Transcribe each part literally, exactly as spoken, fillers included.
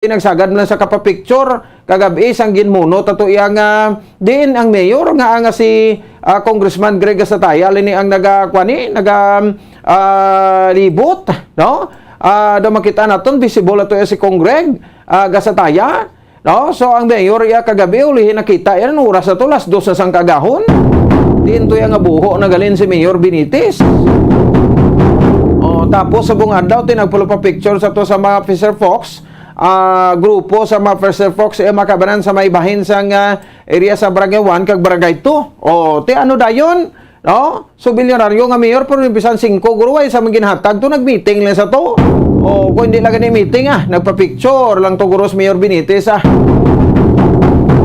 Nagsagad man lang sa kapapicture kagab-i sang ginmunot ato iya nga diin ang mayor nga, nga si, ah, Congressman Greg Gasataya lini ang naga, kuan ni, naga, ah, libot, no? Ah, daw makita naton, visible ato iya si Cong Greg, ah, Gasataya, no? So, ang mayor iya kagab-i, ulihi nakita iya, anong oras na to? Las dos na sang kagahon. Diin to iya nga buho nagalin si Mayor Benitez. Oh, tapos sa buong adlaw, tinagpulo pa picture sa to sa mga Fisher Fox, ah, grupo sa mga First Fox, eh, makabanan sa may bahin sang, ah, area sa Barangay one kag Barangay two. O, ti ano dayon? No? So, bilyonaryo nga mayor, pero bisan singko, guro, ay sa mga ginhatag to, nag-meeting lang sa to. O, kung hindi lang gani meeting, ah, nagpa-picture lang to, guro, si Mayor Benitez, ah.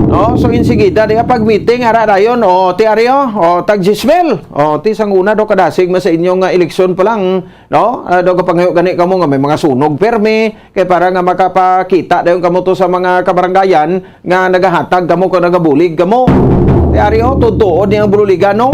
No? So, insigida, di, ah, pag-meeting, ara dayon, o, ti, ari, o, o, tag-dismel. O, ti, sang una, do, kadasig, mas sa inyong, ah, eleksyon pa lang, no? Ah, daw kapangayo gani kamo nga may mga sunog permi, kay para nga makapakita dayon kamo to sa mga kabarangayan nga nagahatag kamo kag nagabulig kamo. Ti ari, o, tutuod ni ang bululigan, no?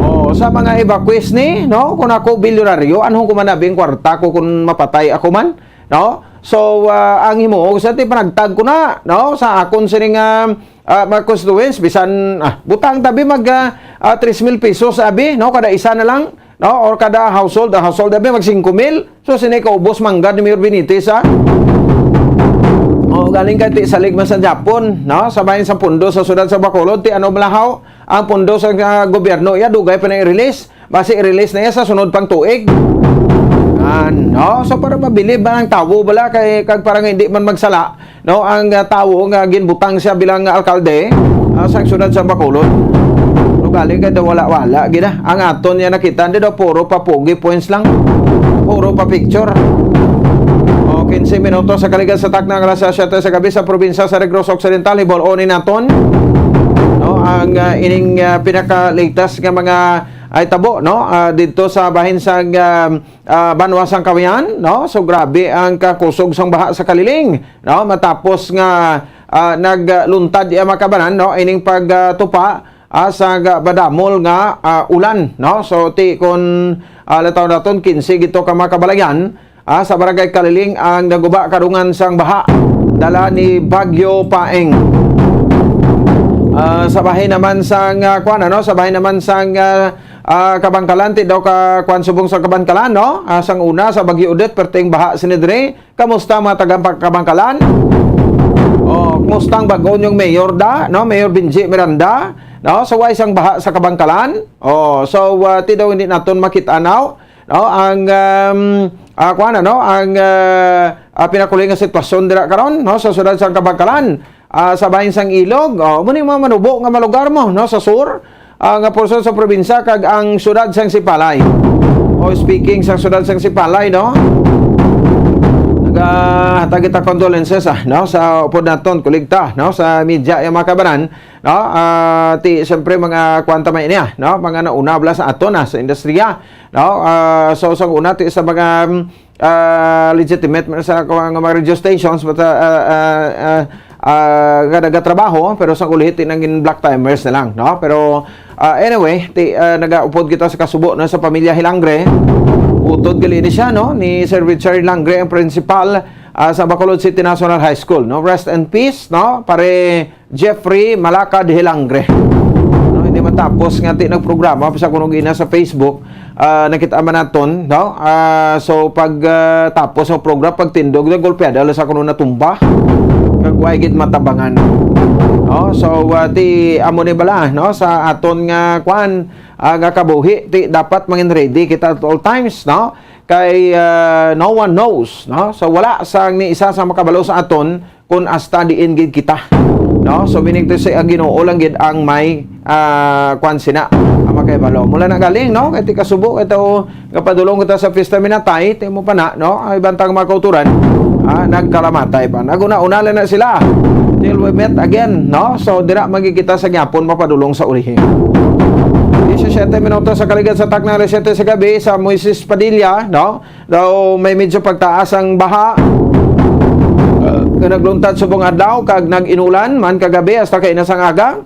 O, sa mga evacuees ni, no? Kung ako bilyonaryo, anong ko man abing kwarta ko kung mapatay ako man, no? So, ah, ang himuog sa ti panagtag ko na, no? Sa akon sining, ah, ah, mga constituents, bisan, ah, butang tabi mag, ah, ah, tres mil pesos, abi, no? Kada isa na lang, no? Or kada household, ah, household, abi, mag singko mil. So, sini kaubos manggad ni Mayor Benitez, ha? O, galing kay ti salig man sa Japon, no? Sa bahin sa pundo sa siyudad sa Bacolod, ti ano malahaw, ang pundo sa, ah, gobyerno, iya, dugay pa na i-release. Basi i-release na iya sa sunod pang tuig. Ano? So, para mabilib man ang tawo bala kay, kag para nga hindi man magsala, no, ang, ah, tawo nga ginbutang siya bilang alkalde, ah, sa siyudad sa Bacolod. Ugali kay daw wala-wala gid, ah. Ang aton niya nakita, hindi daw puro pa pogi points lang. Puro pa picture. O, quince minutos sa kaligan sa takna nga alas siyete sa gabi sa probinsya sa Negros Occidental, hibal-on ni naton, no, ang, ah, ining, ah, pinaka-latest nga mga ay tabo, no? Ah, didto sa bahin sang, ah, ah, banwa sang Kawayan, no? So, grabe ang kakusog sang baha sa Kaliling, no? Matapos nga, ah, nagluntad iya makabanan, no? Ining pag, ah, tupa, ah, sa ga-, madamol nga, ah, ulan, no? So, ti kon, ah, lataw naton, quince gito ka mga kabalayan, ah, sa Barangay Kaliling ang naguba karungan sang baha dala ni Bagyo Paeng. Ah, sa bahin naman sang, ah, kuwan, ano, sa bahin naman sang, ah, ah, Kabangkalan, ti daw ka kuwan subong sa Kabangkalan, no? Ah, sang una, sa Bagyo Odette, perting baha sini diri. Kamusta mga taga Kabangkalan? Oh, kumusta ang bag-o yung mayor da, no? Mayor Benji Miranda, no? So, why sang baha sa Kabangkalan? Oh, so, ah, ti daw hindi naton makita, no? No, ang, um, ah, kuwan, ano, ang, ah, ah, pinakuling nga sitwasyon dira karon, no, sa siyudad sang Kabangkalan, ah, sa bahin sang Ilog, oh, mo ni mga manubo nga malugar mo, no, sa sur, ah, nga porsyon sa probinsya kag ang siyudad sang Sipalay. Oh, speaking sa siyudad sang Sipalay, no, nagahatag kita condolences, ah, no, sa upod naton, kuligta, no, sa media, yung mga kabanan, no? Ah, ti, siyempre, mga kwan ta man niya, no? Mga nauna bala sa aton, ah, sa industriya, no? Ah, so, sa una, ti, sa mga, mm, ah, legitimate man sa kung ang mga radio stations, but, ah, ah, ah, ah, ah, nga nagatrabaho, pero sa ulihi, ti, nangin black timers na lang, no? Pero, ah, anyway, ti, ah, nagaupod kita sa kasubo, no, sa pamilya Hilangre. Utod gali ni siya, no? Ni Sir Richard Hilangre, ang principal, ah, sa Bacolod City National High School, no? Rest in peace, no? Pare Jeffrey Malacad Hilangre. No, hindi matapos nga ti nagprograma pa sa kuno gina sa Facebook, ah, nakita man naton, no? Ah, so pag, ah, tapos ang program, pagtindog na golpeada lang sa kuno natumba. Kag way gid matabangan. No? So, ah, ti amo ni bala, no? Sa aton nga kwan, ah, nga kabuhi, ti dapat mangin ready kita at all times, no? Kay, ah, no one knows, no? So, wala sang ni isa sa makabalo sa aton kung hasta diin gid kita, no? So, meaning to say, ang Ginoo lang gid ang may, ah, kwan sina, ang makahibalo. Mula na galing, no? Kay ti kasubo, ito, kapadulong kita sa pista minatay, ti mo pa na, no? Ang ibang tang mga kauturan, ah, nagkalamatay pa. Naguna-una lang na sila. Till we meet again, no? So, dira magkikita sa gyapon, mapadulong sa ulihi. Disisyete minuto sa kaligan sa takna, alas siyete sa gabi, sa Moises Padilla, no? Daw may medyo pagtaas ang baha, uh, nga nagluntad subong adlaw kag nag-inulan man kagabi hasta kaina sang aga.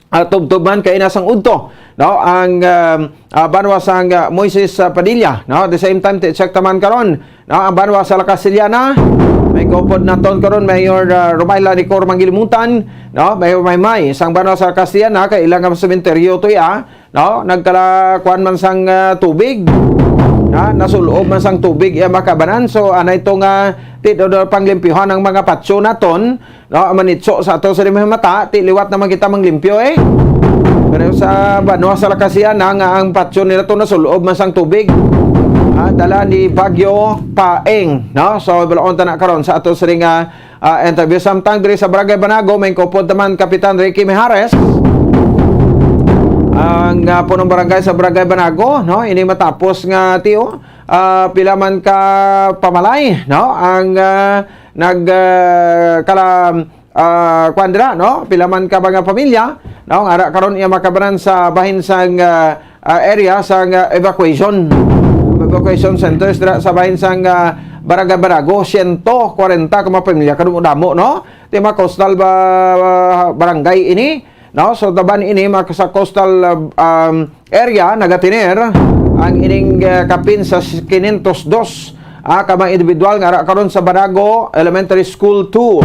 Ah, tubtob man kaina sang udto, no? Ang, um, ah, banwa sang, ah, Moises, ah, Padilla, no? At the same time, ti-check taman karon, no? Ang banwa sa La Castellana, May gupod naton karon, Mayor, ah, Romaila Nicor Manggilimutan, no? Mayor Maymay, sang Banwa sa Castellana, kay ilang nga sementeryo to, ya, no? Nagkala, kuwan man sang, ah, tubig, ha? Nasulob man sang tubig, ya, makabanan. So, anay to nga, ti, do, do, panglimpyuhan ang mga patyo naton, no? Manitso sa ato sa limang mata, ti liwat naman kita manglimpyo, eh. Pero sa Banwa sa Lakasia na nga ang patyo nila to nasulob man sang tubig. Ah, dala ni Bagyo Paeng, no? So, balaon ta na karon sa ato siring nga, ah, interview. Samtang diri sa Barangay Banago, may kupod naman Kapitan Ricky Mijares, ang, ah, punong barangay sa Barangay Banago, no? Ini matapos nga, tiyo, ah, pila man ka pamalay, no? Ang, ah, nag, ah, kala, ah, kuwan dira, no? Pila man ka mga pamilya, no? Nga ara karon iya makabanan sa bahin sang, ah, ah, area sang, ah, evacuation. Evacuation centers dira sa bahin sang, ah, Barangay Banago, siyento kwarenta ka mga pamilya. Kadamo-damo, no? Ti mga coastal ba, barangay ini, no? So, taban ini, mga sa coastal, ah, um, area, nagatiner ang ining, ah, kapin sa quinientos dos, ah, ka mga individual nga ara karon sa Banago Elementary School two.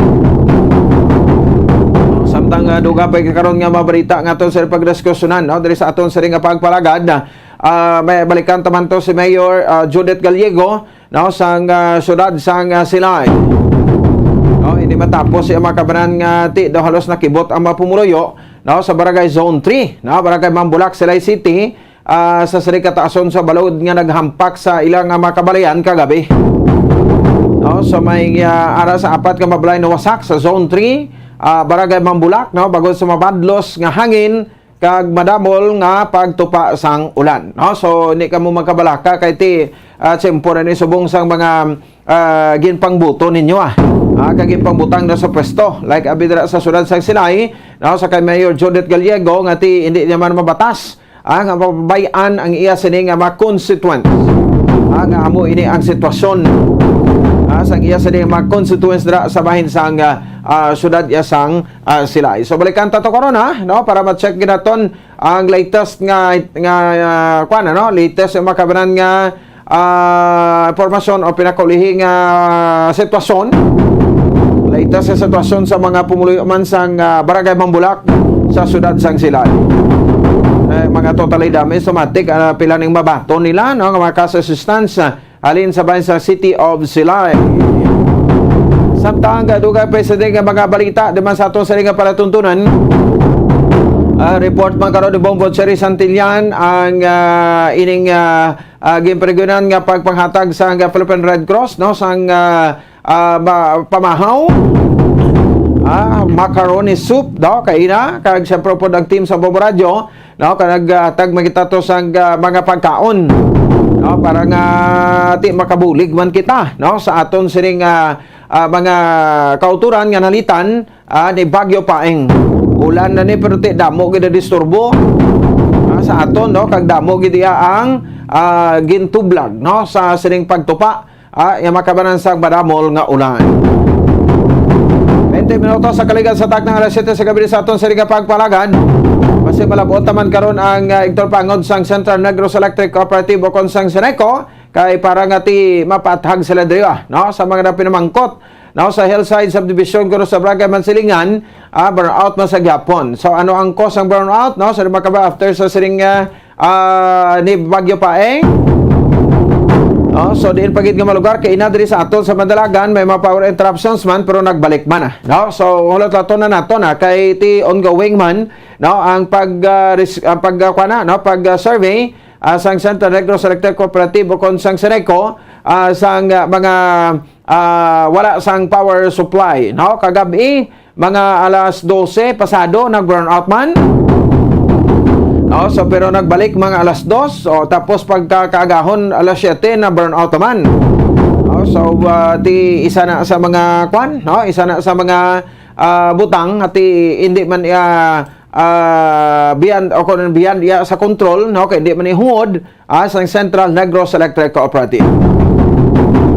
Samtang, ah, dugang pa karon nga mga balita nga aton sa pagdiskusyonan, no? Diri sa aton siring nga pagpalagad, ah, may balikan ta man to si Mayor, ah, Judith Gallego, no, sang, ah, siyudad sang, ah, Silay. No, hindi matapos siya makabanan nga ti daw halos nakibot ang mga pumuluyo, no, sa Barangay Zone three, no, Barangay Mambulak, Silay City, ah, sa siring kataason sa balod nga naghampak sa ilang, ah, mga kabalayan kagabi. No, so may, ah, ara sa apat ka mabalay nawasak sa Zone three, ah, Barangay Mambulak, no, bangod sa mabadlos nga hangin kag madamol nga pagtupa sang ulan, no? So, hindi kamo magkabalaka kay ti, ah, tiyempo na ni subong sang mga, ah, ginpangbuto ninyo, ah. Ah, kag ginpangbutang na sa pwesto. Like, abi dira sa siyudad sang Silay, no, sa kay Mayor Judith Gallego, nga ti hindi naman mabatas, ah, nga mapabayaan ang iya sini nga mga constituents. Ah, nga amo ini ang sitwasyon, ah, sang iya sini nga mga constituents dira sa bahin sang, ah, ah, siyudad iya sang ah, Silay. So, balikan ta to karon, ha, no, para ma-check ginaton ang latest nga, nga, ah, kuwan, ano, latest yung makabanan nga, ah, impormasyon o pinakaulihi nga sitwasyon. Latest sa sitwasyon sa mga pumuluyo man sang, ah, Barangay Mambulak sa siyudad sang Silay. Eh, mga totally damage, automatic, ah, pila ning mabaton nila, no, nga mga cash assistance, ah, halin sa bahin sa City of Silay. Samtang dugay pa sa nga mga balita, di man sa aton sa nga palatuntunan, ah, report man karon ni Bongbong Cherry Santillan ang, ah, ining, ah, ah, ginparegunan nga pagpanghatag sa nga Philippine Red Cross, no, sang, ah, ah, ba, pamahaw, ah, macaroni soup, no, kaina, kag siyempre pod ang team sa Bombo Radyo, no, kanag, ah, tag magitato sang, ah, mga pagkaon, no, para nga ti makabulig man kita, no, sa aton sining, ah, ah, mga kauturan nga nalitan, ah, ni Bagyo Paeng. Ulan na ni, pero ti damo gid ang disturbo, ah, sa aton, no, kag damo gid iya ang, ah, gintublag, no, sa sining pagtupa, ah, iya makabanan sang madamol nga ulan. Twenty minutos sa kaligan sa taknang alas siyete sa gabi sa aton sini nga pagpalagad. Basi malabot naman karon ang, ah, igtorpangod sang Central Negros Electric Cooperative o kon sang Seneco, kay para nga ti mapaathag sila diri, ah, no, sa mga napinamangkot, no, sa Hillside Subdivision kuno sa Barangay Mansilingan, ah, brownout man sa gihapon. So, ano ang cause ng brownout, no? So, di makaba after sa siring, ah, ah, ni Bagyo Paeng. No? So, diin pa gid nga mga lugar, kay ina diri sa aton sa Mandalagan, may mga power interruptions man, pero nagbalik man, ah, no? So, hulat-hulaton na nato na kay ti ongoing man, no, ang pag, ah, res-, ang pag, ah, kuwan na, no, pag, ah, survey, ah, sang Central Negros Electric Cooperative o kon sang Seneco, ah, sang, ah, mga, ah, wala sang power supply, no? Kagabi, mga alas dose pasado, nag-brownout man. No, so, pero nagbalik mga alas dos, o, tapos pagka kaagahon, alas siyete, na-brownout naman. No, so, ah, ti isa na sa mga kwan, no, isa na sa mga, ah, butang, ati hindi man, ah, ah, beyond, o kung beyond iya sa control, no, kay hindi man ihungod, ah, sang Central Negros Electric Cooperative.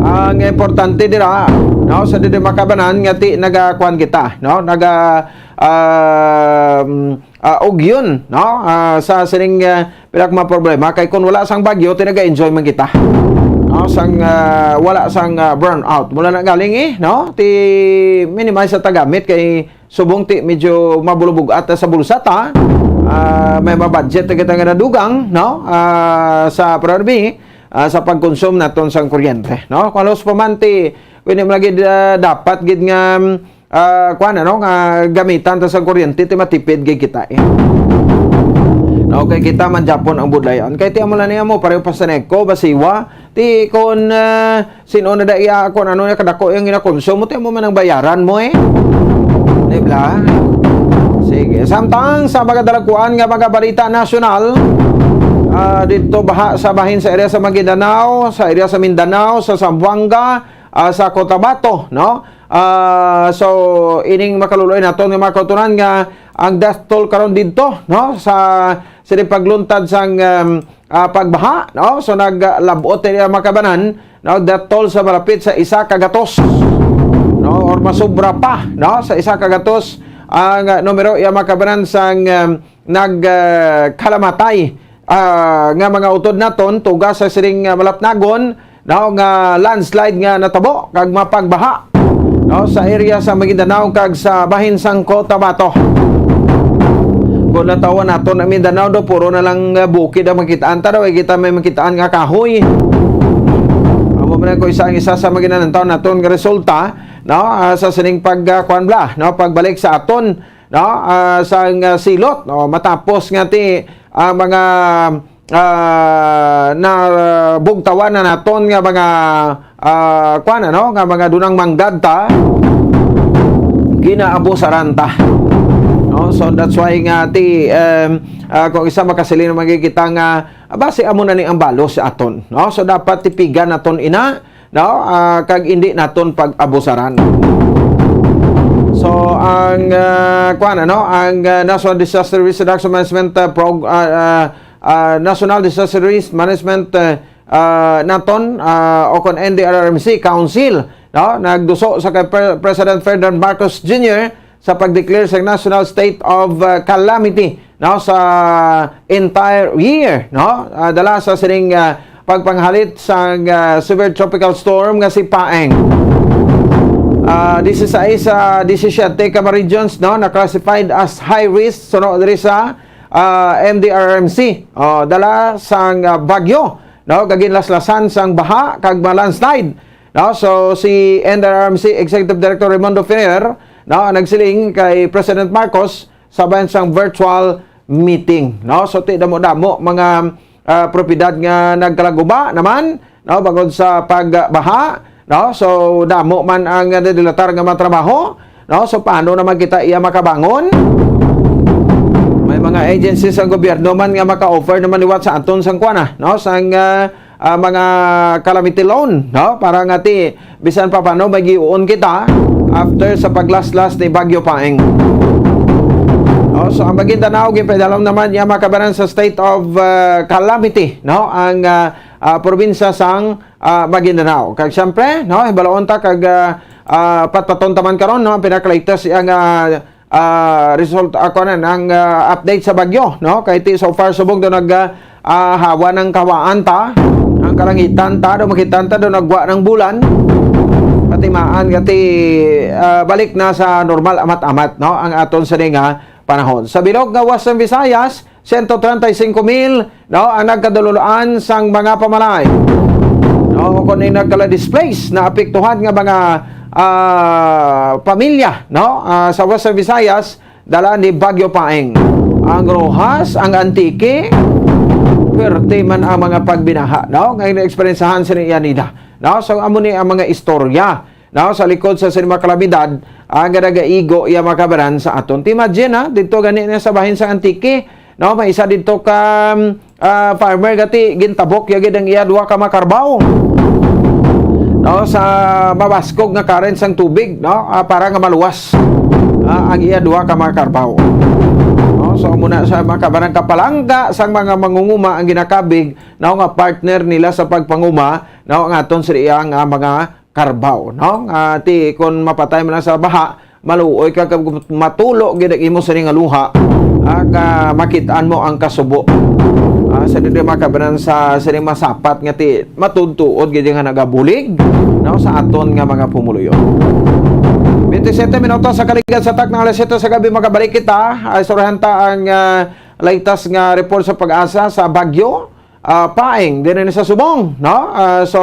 Ang importante dira, no, sa diri makabanan nga ti nagakuan kita, no, naga, um, ah, ugyon, no, ah, sa sining, ah, pila ka mga problema kay kung wala sang bagyo, ti naga-enjoy man kita. No, sang, ah, wala sang, ah, brownout. Mula na galing, eh, no? Ti minimize sa tagamit kay subong ti medyo mabulubog ata sa bulsa ta. Ah, may mabudget na kita nga nadugang, no? Ah, sa P R R B, ah, sa pagkonsum naton sang kuryente, no? Kung halos pa man ti, pwede man lagi, ah, dapat gid nga, ah, kuwan, ano, nga gamitan ta sa kuryente, ti matipid gid kita, eh. No, kay kita man Japon ang budlayan. Kay ti amo lang niya mo, pareho pa sa Neco, Basiwa. Ti kon, ah, sino na da iya, kon ano niya kadako yung ginakonsumo, ti amo man ang bayaran mo, eh. Di ba? Sige. Samtang sa mga dalagkuan nga mga balita nasyonal, ah, dito baha sa bahin sa area sa Maguindanao, sa area sa Mindanao, sa Zamboanga, ah, sa Cotabato, no? Ah, so, ining makaluloy naton nga mga kauturan nga ang death toll karon didto, no? Sa, sa di pagluntad sang, um, ah, pagbaha, no? So, naglabot ini ang mga kabanan, no? Death toll sa malapit sa isa ka gatos, no? Or masubra pa, no? Sa isa ka gatos ang, ah, numero iya mga kabanan sang, um, nag, ah, kalamatay, ah, nga mga utod naton, tuga sa siring nga malatnagon, no, nga landslide nga natabo kag mapagbaha, no, sa area sa Maguindanao kag sa bahin sang Cotabato. Kung natawan naton ang Mindanao, do, puro na lang, ah, bukid ang makitaan ta, daw, ay kita may makitaan nga kahoy. Amo man ko isa ang isa sa maginanantaw naton nga resulta, no, ah, sa sining pag, ah, kuwan bla, no, pagbalik sa aton, no, ah, sang, ah, silot, no, matapos nga ti, ah, mga, ah, nabugtawan na naton nga mga, ah, kuwan, ano, nga mga dunang manggad ta, ginaabusaran ta. No? So, that's why nga ti, um, ah, kung isa makasiling naman kita nga, ah, basi amo na ni ang balos sa aton, no? So, dapat tipigan naton ina, no? Ah, kag indi naton pag-abusaran. So, ang, ah, kuwan, ano, ang, ah, National Disaster Risk Reduction Management, ah, prog-, ah, ah, ah, National Disaster Risk Management, ah, ah, naton, ah, o kon N D R R M C Council, no? Nagduso sa kay Pre-, President Ferdinand Marcos Junior sa pag-declare sa national state of, ah, calamity, no, sa entire year, no? Ah, dala sa sining, ah, pagpanghalit sa, ah, severe tropical storm nga si Paeng. Ah, disisais sa disisiete ka mga regions, no, na classified as high risk suno diri sa, ah, M D R R M C. Oh, dala sang, ah, bagyo, no, kaginlaslasan sang baha kag ma-landslide, no? So, si N D R R M C Executive Director Raymundo Ferrer, no, nagsiling kay President Marcos sa bahin sang virtual meeting, no? So, ti damo-damo mga, ah, propiedad nga nagkalaguba naman, no, bangod sa pagbaha, no? So, damo man ang nadilatar nga mga trabaho, no? So, paano naman kita iya makabangon? May mga agencies ang gobyerno man nga maka-offer naman liwat sa aton sang kuana, no? Sang, ah, ah, mga calamity loan, no? Para nga ti, bisan pa paano, may giuon kita after sa paglaslas ni Bagyo Paeng. No? So, ang Maguindanao, ginpadalom naman niya makabanan sa state of, ah, calamity, no? Ang, ah, ah, probinsya sang, ah, Maguindanao. Kag siyempre, no, hibaloon ta kag, ah, ah, patpaton taman karon, no, ang pinaka-latest iya nga, ah, result, ako na, ang, ah, update sa bagyo, no? Kay ti so far subong do nag, ah, ah, hawa ng kawaan ta, ang kalangitan ta, do makitan ta, do nagwa ng bulan. Patimaan nga ti, ah, balik na sa normal amat-amat, no? Ang aton sa nga panahon. Sa bilog nga Western Visayas, siyento treinta y cinco mil, no, ang nagkadululuan sang mga pamalay. No, kung nagkala-displace, naapektuhan nga mga, ah, pamilya, no, ah, sa Western Visayas, dala ni Bagyo Paeng. Ang Roxas, ang Antique, perte man ang mga pagbinaha, no, nga na-eksperensahan sa Yanida. No, so, amo ni ang mga istorya, no, sa likod sa sini mga kalamidad, ang nagaigo iya makabaran sa aton. Ti imagine, ha, dito gani na sa bahin sa Antique, no, may isa dito ka, um, ah, farmer gati, gintabok ya gid ang iya duha ka makarbaw. No, sa mabaskog nga current sang tubig, no, ah, para nga maluwas, ah, ang iya duha ka makarbaw. No, so muna sa makabaran kapalangga sang mga mangunguma ang ginakabig, no, nga partner nila sa pagpanguma, no, ang aton sa iya nga mga karbaw, no? Ah, ti, kun mapatay man na sa baha, maluoy ka kag matulo gid ang imo sini nga luha, ag, ah, makitaan mo ang kasubo. Ah, sa diri makabanan sa sini masapat nga ti matuod-tuod gid nga nagabulig, no, sa aton nga mga pumuluyo. Twenty-seven minutos sa kaligad sa takna alas siyete sa gabi, makabalik kita. Ah, istoryahan ta ang, ah, latest nga report sa PAGASA sa Baguio, ah, Paeng, din sa Subong, no? Ah, so,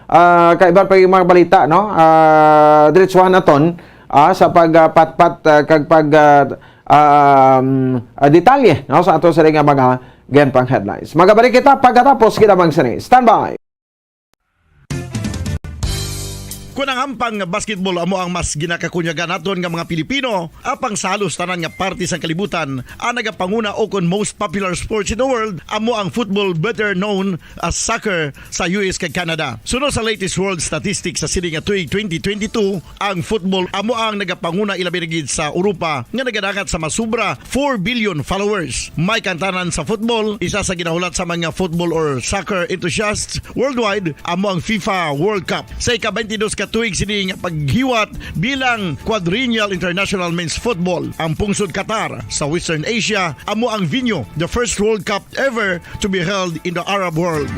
ah, kaiban pa yung mga balita, no? Ah, diretsuhan naton, ah, sa pag, ah, patpat, ah, kag pag, ah, um, ah, detalye, no, sa ato sa nga mga ganpang headlines. Magabalik kita pagkatapos kinamang sini. Standby! Kung ang ampang nga basketball amo ang mas ginakakunyagan naton nga mga Pilipino, apang sa halos tanan nga parte sang kalibutan, ang nagapanguna o kon most popular sports in the world amo ang football, better known as soccer, sa U S kag Canada. Suno sa latest world statistics sa sini nga tuig twenty twenty-two, ang football amo ang nagapanguna, ilabi na gid sa Europa nga nagadangat sa masubra four billion followers. May kantanan sa football, isa sa ginahulat sa mga football or soccer enthusiasts worldwide amo ang FIFA World Cup. Sa ika-twenty-dos ka tuig sini nga paghiwat bilang quadrennial international men's football, ang pungsod Qatar sa Western Asia amo ang venue, the first World Cup ever to be held in the Arab world.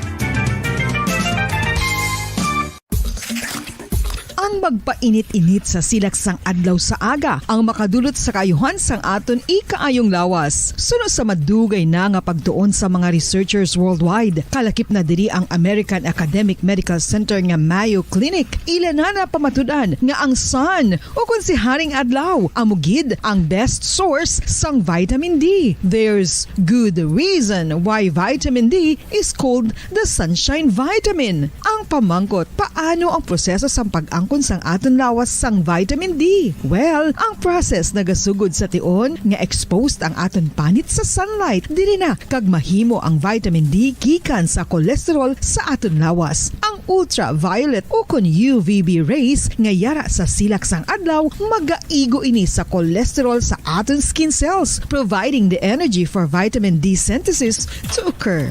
Ang magpainit-init sa silak sang adlaw sa aga ang makadulot sa kaayuhan sang aton ikaayong lawas. Suno sa madugay na nga pagtuon sa mga researchers worldwide, kalakip na diri ang American Academic Medical Center nga Mayo Clinic, ila na napamatud-an nga ang sun, o kon si Haring Adlaw, amo gid ang best source sang vitamin D. There's good reason why vitamin D is called the sunshine vitamin. Ang pamangkot, paano ang proseso sang pag-angkon sang aton lawas sang vitamin D? Well, ang process nagasugod sa tion nga exposed ang aton panit sa sunlight. Diri na kag mahimo ang vitamin D gikan sa cholesterol sa aton lawas. Ang ultraviolet o kon U V B rays nga yara sa silak sang adlaw magaigo ini sa cholesterol sa aton skin cells, providing the energy for vitamin D synthesis to occur.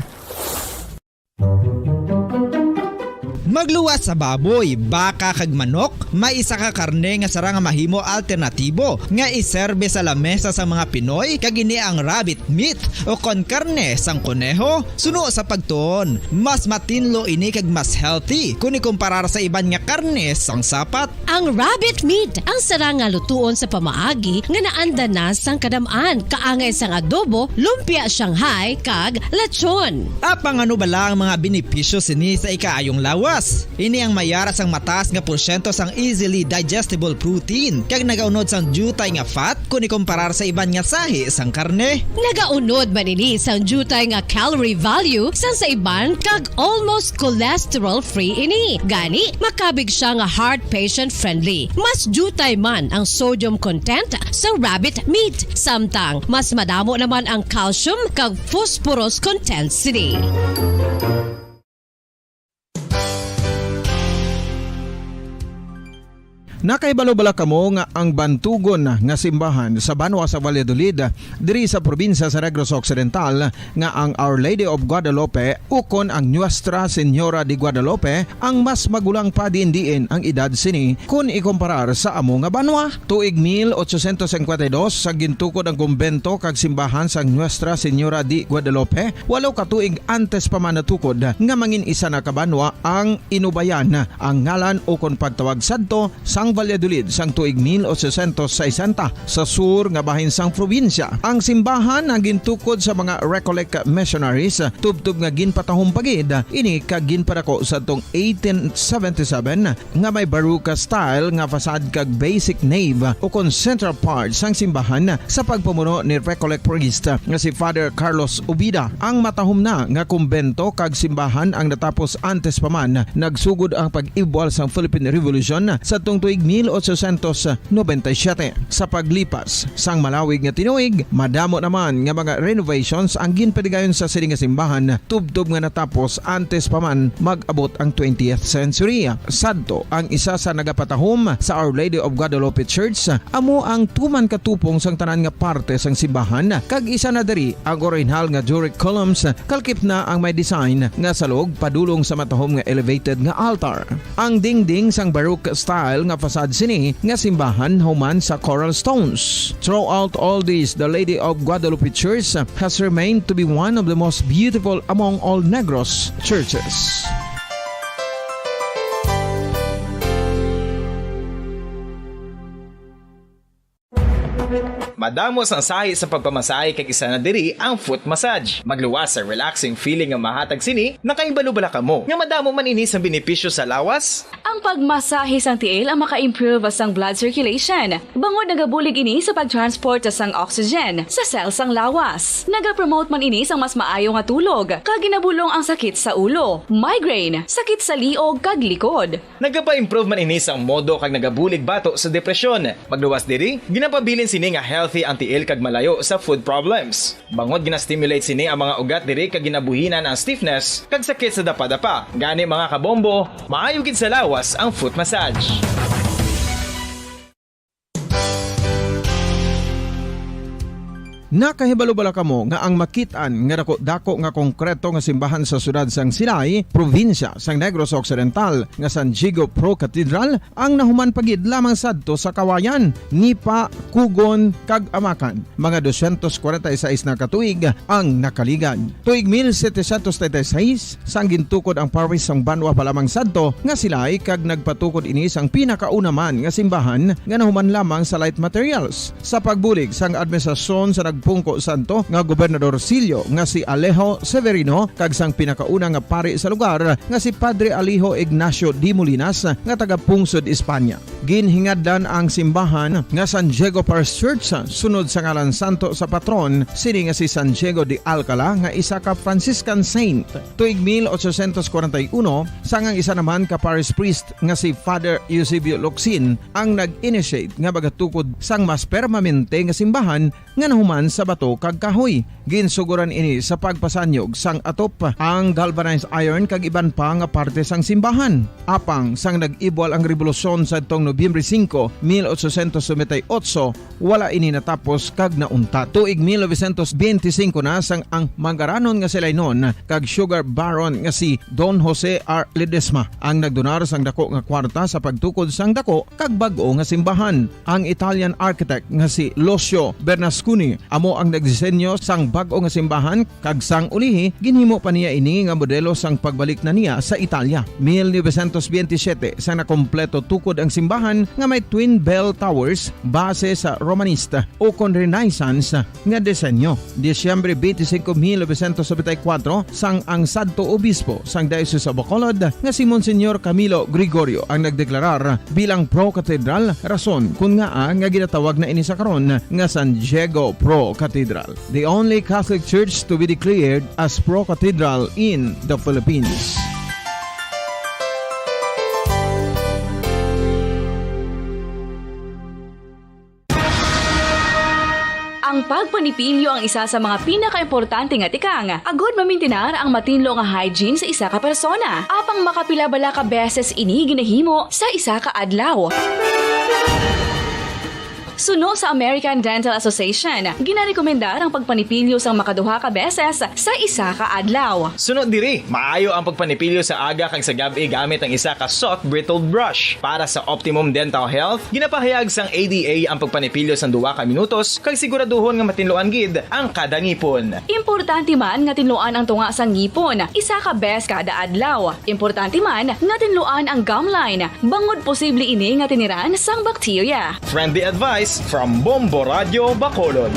Magluwas sa baboy, baka kag manok, may isa ka karne nga sarang nga mahimo alternatibo nga iserbe sa lamesa sa mga Pinoy, kag ini ang rabbit meat o kon karne sang koneho. Suno sa pagtuon, mas matinlo ini kag mas healthy kon ikumparar sa iban nga karne sang sapat. Ang rabbit meat ang sarang nga lutuon sa pamaagi nga naanda na sang kadam-an, kaangay sang adobo, lumpia Shanghai, kag lechon. Apang ano bala ang mga benepisyo sini sa ikaayong lawas? Ini ang mayara sang mataas nga porsyento sang easily digestible protein, kag nagaunod sang diutay nga fat kon ikumparar sa iban nga sahi sang karne. Nagaunod man ini sang diutay nga calorie value sang sa iban, kag almost cholesterol-free ini. Gani, makabig siya nga heart patient-friendly. Mas diutay man ang sodium content sa rabbit meat, samtang mas madamo naman ang calcium kag phosphorus content sini. Nakahibalo bala kamo nga ang bantugon nga simbahan sa banwa sa Valladolid, diri sa probinsya sa Negros Occidental, nga ang Our Lady of Guadalupe ukon ang Nuestra Señora de Guadalupe ang mas magulang pa diin-diin ang edad sini kon ikumparar sa amo nga banwa? Tuig mil ochocientos cincuenta y dos, sa gintukod ang kumbento kag simbahan sang Nuestra Señora de Guadalupe, walo ka tuig antes pa man natukod nga mangin isa na ka banwa ang Inubayan, ang ngalan ukon pagtawag sadto sang Valladolid sang tuig mil ochocientos sesenta, sa sur nga bahin sang probinsya. Ang simbahan ang gintukod sa mga Recollect missionaries, tubtob nga ginpatahom pa gid ini kag ginpadako sadtong eighteen seventy-seven, nga may Baroque style nga facade kag basic nave ukon central part sang simbahan sa pagpamuno ni Recollect priest nga si Father Carlos Ubida. Ang matahom na nga kumbento kag simbahan ang natapos antes pa man nagsugod ang pag-ibwal sang Philippine Revolution sadtong tuig mil ochocientos noventa y siete. Sa paglipas sang malawig nga tinuig, madamo naman nga mga renovations ang ginpadigayon sa sini nga simbahan, tubtob nga natapos antes pa man mag-abot ang twentieth century. Sadto, ang isa sa nagapatahom sa Our Lady of Guadalupe Church amo ang tuman ka tupong sang tanan nga parte sang simbahan, kag isa na diri ang orihinal nga Doric columns, kalakip na ang may design nga salog padulong sa matahom nga elevated nga altar. Ang dingding sang Baroque style nga sad sini nga simbahan human sa coral stones. Throughout all this, the Lady of Guadalupe Church has remained to be one of the most beautiful among all Negros churches. Madamo sang sahi sa pagpamasahe kag isa na diri ang foot massage. Magluwas sa relaxing feeling nga mahatag sini, nakahibalo bala kamo nga madamo man ini sang benepisyo sa lawas? Ang pagmasahe sang tiil ang maka-improve sang blood circulation, bangod nagabulig ini sa pag-transport sang oxygen sa cell sang lawas. Nagapromote man ini sang mas maayo nga tulog, kag ginabulong ang sakit sa ulo, migraine, sakit sa liog, kag likod. Nagapa-improve man ini sang modo kag nagabulig bato sa depresyon. Magluwas diri, ginapabilin sini nga healthy ang tiil kag malayo sa foot problems. Bangod gina-stimulate sini ang mga ugat diri kag ginabuhinan ang stiffness kag sakit sa dapadapa. Gani, mga kabombo, maayo gid sa lawas ang foot massage. Nakahibalo bala kamo nga ang makit-an nga dako-dako nga konkreto nga simbahan sa siyudad sang Silay, probinsya sang Negros Occidental, nga San Diego Pro Cathedral, ang nahuman pa gid lamang sadto sa Kawayan, Nipa, Cogon, kag Amacan, mga dosyentos kwarenta y seis na ka tuig ang nakaligad. Tuig mil setecientos treinta y seis, sang gintukod ang parish sang banwa pa lamang sadto nga Silay, kag nagpatukod ini sang pinakauna man nga simbahan nga nahuman lamang sa light materials. Sa pagbulig sang administrasyon sa nagpungko sadto nga gobernador silyo nga si Alejo Severino kag sang pinakauna nga pari sa lugar nga si Padre Alejo Ignacio de Molinas nga taga-pungsod Espanya. Ginhingadlan ang simbahan nga San Diego Parish Church sunod sa ngalan santo sa patron sini nga si San Diego de Alcala nga isa ka Franciscan saint. Tuig mil ochocientos kwarenta y uno, sang ang isa naman ka parish priest nga si Father Eusebio Locsin ang nag-initiate nga magatukod sang mas permanente nga simbahan nga nahuman sa bato kag kahoy. Ginsuguran ini sa pagpasanyog sang atop, ang galvanized iron kag iban pa nga parte sang simbahan. Apang sang nag-ibwal ang rebolusyon sadtong Nobyembre singko, mil ochocientos noventa y ocho, wala ini natapos kag nauntat. Tuig mil novecientos benti singko na, sang ang manggaranon nga Silaynon kag sugar baron nga si Don Jose R. Ledesma ang nagdonar sang dako nga kwarta sa pagtukod sang dako kag bag-o nga simbahan. Ang Italian architect nga si Lucio Bernasconi amo ang nagdisenyo sang bag-o nga simbahan, kag sang ulihi ginhimo pa niya ini nga modelo sang pagbalik na niya sa Italia. Mil novecientos benti siyete, sang nakompleto tukod ang simbahan nga may twin bell towers, base sa Romanista ukon Renaissance nga disenyo. Disyembre benti singko, mil novecientos nobenta y kuwatro, sang ang sadto obispo sang Diocese of Bacolod nga si Monsignor Camilo Gregorio ang nagdeklarar bilang pro-cathedral, rason kon ngaa nga ginatawag na ini sa karon nga San Diego Pro Cathedral, the only Catholic church to be declared as pro-cathedral in the Philippines. Ang pagpanipilyo ang isa sa mga pinakaimportante nga tikang agod mamintinar ang matinlo nga hygiene sa isa ka persona. Apang makapila bala ka beses ini ginahimo sa isa ka adlaw? Suno sa American Dental Association, ginarekomendar ang pagpanipilyo sang makaduha ka beses sa isa ka adlaw. Suno diri, maayo ang pagpanipilyo sa aga kag sa gab-i gamit ang isa ka soft bristled brush. Para sa optimum dental health, ginapahayag sang A D A ang pagpanipilyo sang duha ka minutos kag siguraduhon nga matinluan gid ang kada ngipon. Importante man nga tinluan ang tunga sang ngipon isa ka bes kada adlaw. Importante man nga tinluan ang gum line, bangod posible ini nga tiniran sang bakterya. Friendly advice from Bombo Radio Bacolod.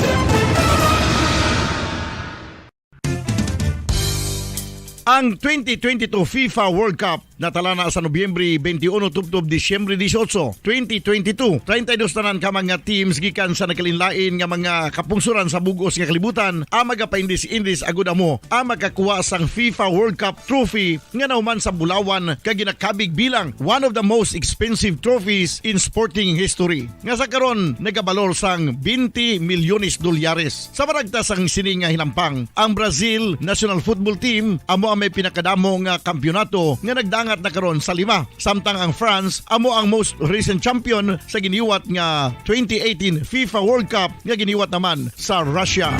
Ang twenty twenty-two FIFA World Cup natalana sa Nobyembre twenty-one tubtob Disyembre dieciocho, twenty twenty-two. Treinta y dos tanan ka mga teams gikan sa nagkalainlain nga mga kapungsoran sa bug-os nga kalibutan ang magapaindis-indis agud amo ang makakuha sang FIFA World Cup trophy nga nahuman sa bulawan kag ginakabig bilang one of the most expensive trophies in sporting history, nga sa karon nagabalor sang twenty milyones dolyares. Sa maragta sang sini nga hinampang, ang Brazil national football team amo ang may pinakadamo nga kampiyonato nga nagdangat na karon sa lima, samtang ang France amo ang most recent champion sa giniwat nga twenty eighteen FIFA World Cup nga giniwat naman sa Russia.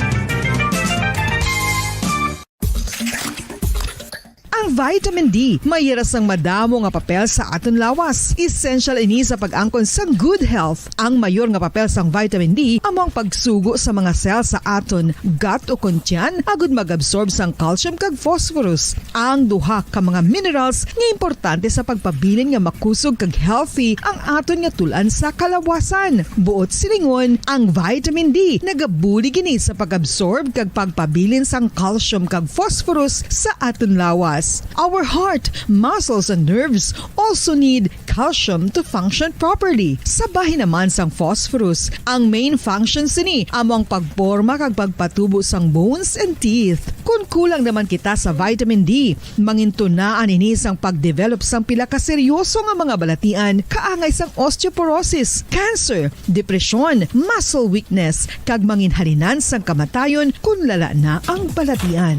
Ang Vitamin D may hira sang madamo nga papel sa aton lawas. Essential ini sa pag-angkon sang good health. Ang mayor nga papel sang vitamin D amo ang pagsugo sa mga cell sa aton gut o kon tiyan agud mag-absorb sang calcium kag phosphorus, ang duha ka mga minerals nga importante sa pagpabilin nga makusog kag healthy ang aton nga tul-an sa kalawasan. Buot silingon, ang vitamin D nagabulig ini sa pag-absorb kag pagpabilin sang calcium kag phosphorus sa aton lawas. Our heart, muscles, and nerves also need calcium to function properly. Sa bahin naman sang phosphorus, ang main function sini amo ang pagporma kag pagpatubo sang bones and teeth. Kon kulang naman kita sa vitamin D, mangintunaan ini sang pag-develop sang pila ka seryoso nga mga balatian kaangay sang osteoporosis, cancer, depresyon, muscle weakness, kag manginhalinan sang kamatayon kon lala na ang balatian.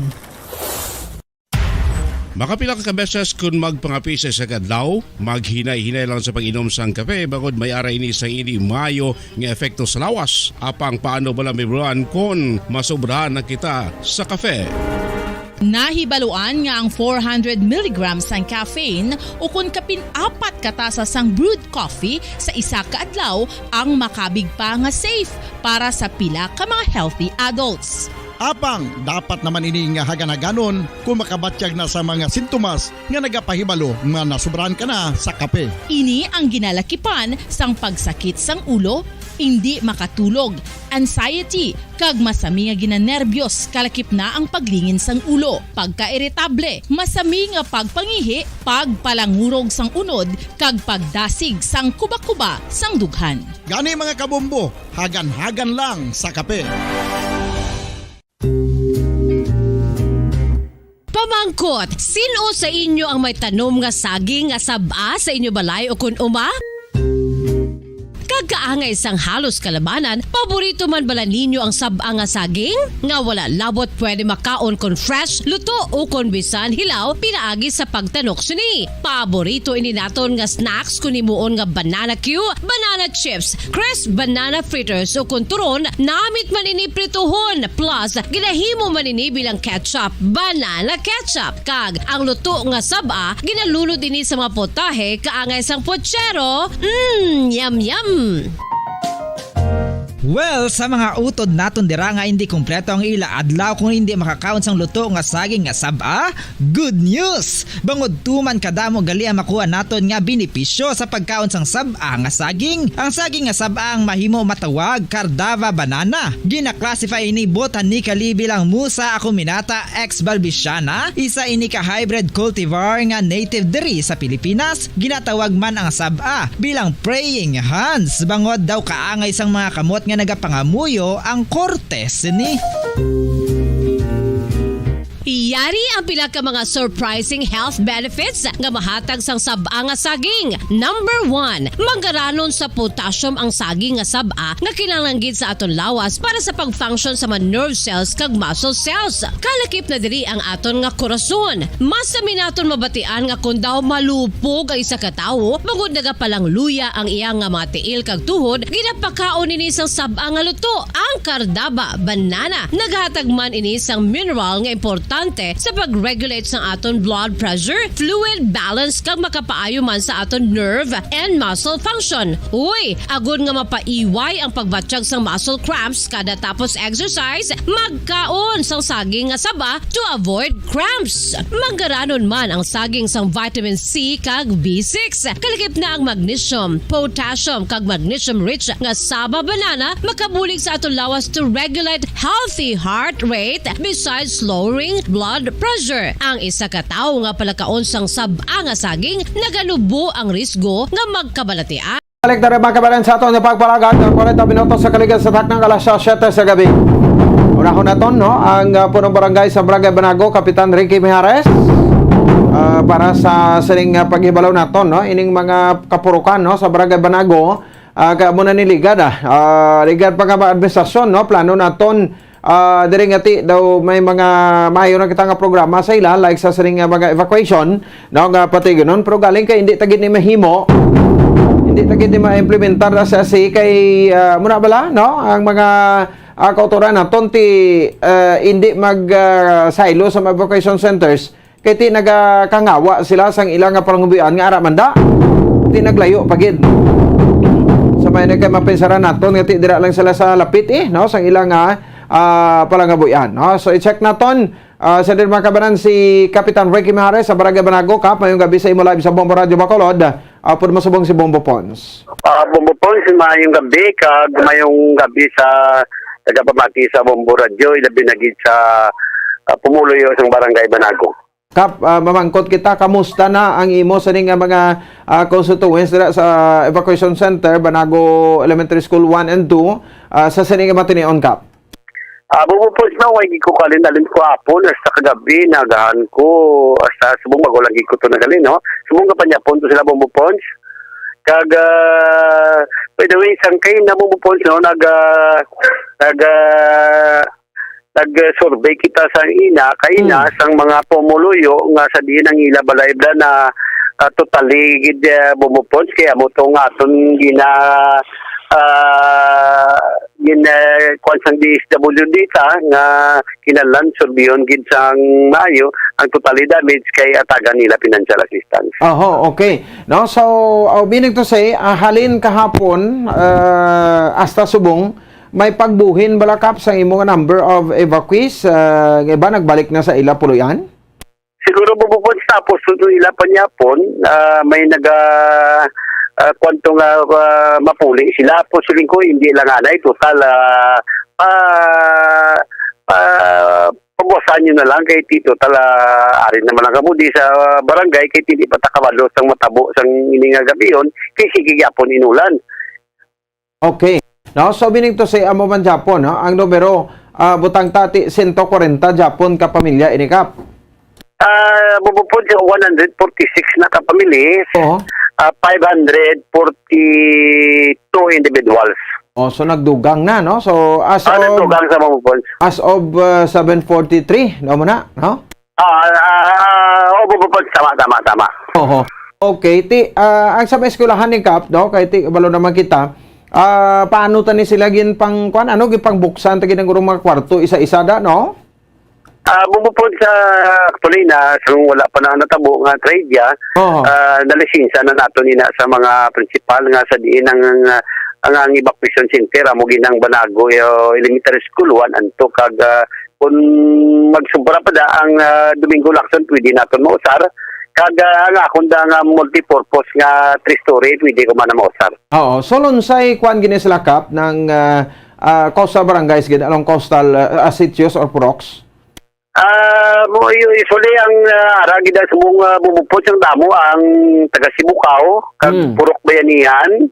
Makapila ka beses kon magpangape sa isa ka adlaw, maghinay-hinay lang sa pag-inom sang kape bangod may ara ini sang indi maayo nga epekto sa lawas. Apang paano bala mahibaluan kon masobrahan na kita sa kape? Nahibaluan nga ang four hundred milligrams sang caffeine ukon kapin apat ka tasa sang brewed coffee sa isa ka adlaw ang makabig pa nga safe para sa pila ka mga healthy adults. Apang dapat naman ini nga haganhaganon kon makabatyag na sa mga sintomas nga nagapahibalo nga nasobrahan ka na sa kape. Ini ang ginalakipan sang pagsakit sang ulo, indi makatulog, anxiety, kag masami nga ginanerbiyos, kalakip na ang paglingin sang ulo, pagkairitable, masami nga pagpangihi, pagpalangurog sang unod, kag pagdasig sang kubakuba sang dughan. Gani, mga kabombo, haganhagan lang sa kape. Pamangkot, sin-o sa inyo ang may tanom nga saging nga sab-a sa inyo balay ukon uma? Kag kaangay sang halos kalabanan, paborito man bala ninyo ang sab-a nga saging? Nga wala labot pwede makaon kon fresh, luto, ukon bisan hilaw pinaagi sa pagtanok sini. Paborito ini naton nga snacks kon himuon nga banana cue, banana chips, crisp banana fritters, ukon turon namit man ini prituhon, plus ginahimo man ini bilang ketchup, banana ketchup, kag ang luto nga sab-a ginalunod ini sa mga potahe kaangay sang pochero. Mm, yum yum! Well, sa mga utod naton dira nga indi kompleto ang ila adlaw kung indi makakaon sang luto nga saging nga sab-a, good news! Bangod tuman kadamo gali ang makuha naton nga benepisyo sa pagkaon sang sab-a nga saging. Ang saging nga sab-a ang mahimo matawag Cardava banana. Gina-classify ini botanically bilang Musa acuminata ex balbisiana, isa ini ka hybrid cultivar nga native diri sa Pilipinas. Ginatawag man ang sab-a bilang praying hands, bangod daw kaangay sang mga kamot nga nagapangamuyo ang korte sini. Yari ang pila ka mga surprising health benefits nga mahatag sang sab-a nga saging. Number one, manggaranon sa potassium ang saging nga sab-a nga kinahanglan gid sa aton lawas para sa pag-function sa mga nerve cells kag muscle cells. Kalakip na diri ang aton nga korason. Masami naton mabatian nga kon daw malupog ang isa ka tawo, bangod nagapalangluya ang iya nga mga tiil kag tuhod, ginapakaon ini sang sab-a nga luto, ang cardava banana. Naghatag man ini sang mineral nga importante sa pag-regulate sang aton blood pressure, fluid balance, kag makapaayo man sa aton nerve and muscle function. Uy, agod nga mapaiway ang pagbatyag sang muscle cramps kada tapos exercise, magkaon sang saging nga saba to avoid cramps. Manggaranon man ang saging sang vitamin C kag B six. Kalakip na ang magnesium, potassium, kag magnesium-rich nga saba banana makabulig sa aton lawas to regulate healthy heart rate besides lowering blood pressure. Ang isa ka tawo nga palakaon sang sab-a nga saging naganubo ang risgo nga magkabalatian. Balik na rin, mga kabayan, sa aton nga pagpalagad nga kwarenta minutos sa kaligad sa taknang alas siyete sa gabi. Unahon naton, no, ang, ah, punong barangay sa Barangay Banago, Kapitan Ricky Mijares, ah, para sa sining, ah, paghibalo naton, no, ining mga kapurukan, no, sa Barangay Banago, ah, kay amo na ni ligad, ah. Ah, ligad pa nga mga administrasyon, no, plano naton, ah, diri nga ti daw may mga maayo na kita nga programa sa ila, like sa sining nga mga evacuation, no, nga patigonon, pero galing kay hindi ta gid ni mahimo, hindi ta gid ni ma-implementar na sa si kay, ah, muna bala, no, ang mga, ah, kautoran naton ti, ah, hindi mag, ah, saylo sa mga evacuation centers Kay ti nagakangawa sila sang ila nga palangabuhian nga ara man da. Ti naglayo pa gid. Sa may nagkay mapinsaran naton nga ti dira lang sila sa lapit, eh, no, sang ila nga, ah, palangabuhian, no? So, i-check naton, ah, sa din mga kabanan si Kapitan Ricky Mahares sa Barangay Banago. Kap, mayong gabi sa imo live sa Bombo Radio Bacolod. Ah, pud masubong si Bombo Pons. Ah, Bombo Pons, mayong gabi, kag mayong gabi sa tagapamati sa Bombo Radio, ilabi na gid sa, ah, pumuluyo sang Barangay Banago. Kap, ah, mamangkot kita, kamusta na ang imo sini nga mga, ah, constituents dira sa evacuation center, Banago Elementary School one and two, ah, sa sini nga matinion, Kap? Ah, Bombo Pons, no, way gid ko kalin-alin ko hapon, hasta kagabi, nagahan ko, hasta subong bago lagi ko to nagalin, no? Subong ka panyapon to sila, Bombo Pons. Kag, ah, by the way, sang kay na, Bombo Pons, no, nag, ah, nag, ah, nag-survey kita sa ina, kaina, Hmm. sang mga pumuluyo nga sa diin ang ila balay bala na, ah, totally gid, ah, Bombo Pons, kaya mo to nga aton gina, ah, gin, eh, kuwan sang D S W D ta nga kinahanglan surbihon gid sang maayo ang totally damage kay atagan nila financial assistance. Oho, okay. No, so, uh, meaning to say, ah, halin kahapon, ah, hasta subong, may pagbuhin bala, Kap, sa imo nga number of evacuees? Ah, nga iba nagbalik na sa ila puloy-an? Siguro, Bombo Pons, tapos to ila panyapon, ah, may naga, ah, kwanto nga, ah, mapuli sila. Posiling ko, hindi lang anay, total, ah, ah, ah, pabuwasan nyo na lang kay ti total, ah, ari naman lang kamo di sa barangay kay ti di pa ta kabalo sang matabo sang ini nga gabion kay sige gyapon inulan. Okay. No, so meaning to say, amo man gyapon, no? Ang numero, ah, butang ta ti sento kwarenta gyapon ka pamilya ini, Kap. Ah, Bombo Pons, one hundred forty-six na ka family, Oo. ah, five hundred forty-two individuals. Oh, so nagdugang na, no? So, as Ah, of, nagdugang sa Bombo Pons. as of, uh, seven forty-three, no, mo na, no? Ah, ah, oh, Bombo Pons, tama, tama, tama. Oho. Okay, ti, ah, ang sa mga eskwelahan ni Kap, no? Kay ti, balo naman kita, ah, paano tani sila gin pang, kuan, ano, gin pang buksan, ta gid ang urong mga kwarto, isa-isa da, no? Ah, Bombo Pons, actually, na, sa wala pa na natabo nga trahedya, Oo. ah, nalisensa na nato nina sa mga principal nga sa diin ang, ang, ang evacuation center, amo ginang Banago, eh, Elementary School one and two, kag, ah, kung magsubra pa da ang, ah, Domingo Lacson, pwede naton mausar, kag, ah, ang akon da nga multipurpose nga three-story, pwede ko man na mausar. Oo. So, lunsay, kuan gini sila, Kap, ng, ah, ah, coastal barangays gid along coastal, ah, ah, sitios or puroks? Ah, mo, u-, usually, ang, ah, ara gid ang subong, ah, Bombo Pons ang damo ang taga Sibukaw, kag Hmm. Purok Bayanihan,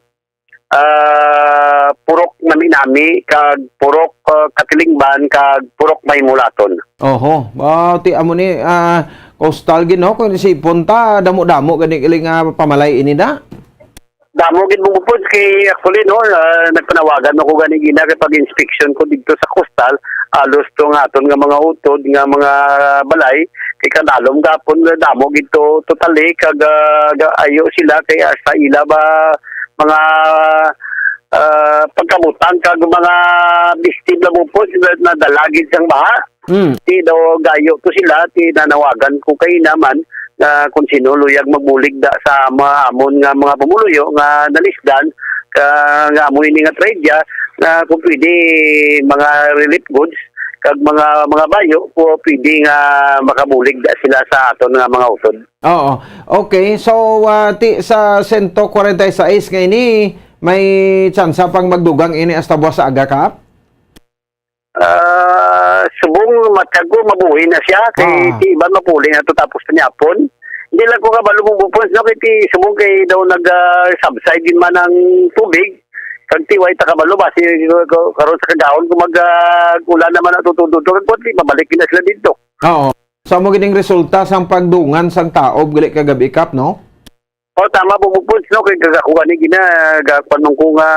ah, Purok Nami-Nami, kag Purok, ah, Katilingban, kag Purok Maymulaton. Oho. Ah, ti amo ni, ah, coastal gid, no? Kung isipon ta, damo-damo gani kili nga pamalay ini na. Damo gid, Bombo Pons, kay actually, no, ah, nagpanawagan ako gani gina kay pag-inspection ko didto sa coastal, alos to nga aton nga mga utod nga mga balay, kay kadalom gapon nga damo gid to totally, kag, ah, ga-, ayo sila kay hasta ila ba mga, ah, pagkabutang kag mga bisti bala, Bombo Pons, na, nadala gid sang baha. Hmm. Ti daw gayo to sila, ti nanawagan ko kay naman nga kung sino luyag magbulig da sa mga amon nga mga pumuluyo nga nalisdan, ka, nga amo ini nga trahedya, nga kung pwede mga relief goods kag mga, mga bayo, kung pwede nga makabulig da sila sa aton nga mga utod. Oo. Okay, so, ah, ti, sa sento kwarenta y seis nga ini, may tsansa pang magdugang ini hasta buwas sa aga, Kap? Ah, subong matag ko, mabuhi na siya. Kay Ah. ti iban mapuli na to tapos panyapon. Hindi lang ko kabalo, Bombo Pons, no? Kay ti subong kay daw nag, ah, subside din man ang tubig. Kag ti way ta kabalo, basi ko, ko, karon sa kagahon kung mag, ah, ulan naman ang tutudod. Kag ti mabalik na sila dito. Oo. So, amo gid ang resulta sang pagdungan sang taob gali kagabi, Kap, no? Oh, tama, Bombo Pons, no? Kay gaga-, kuha ni gina, ga-, kuwan man ko nga,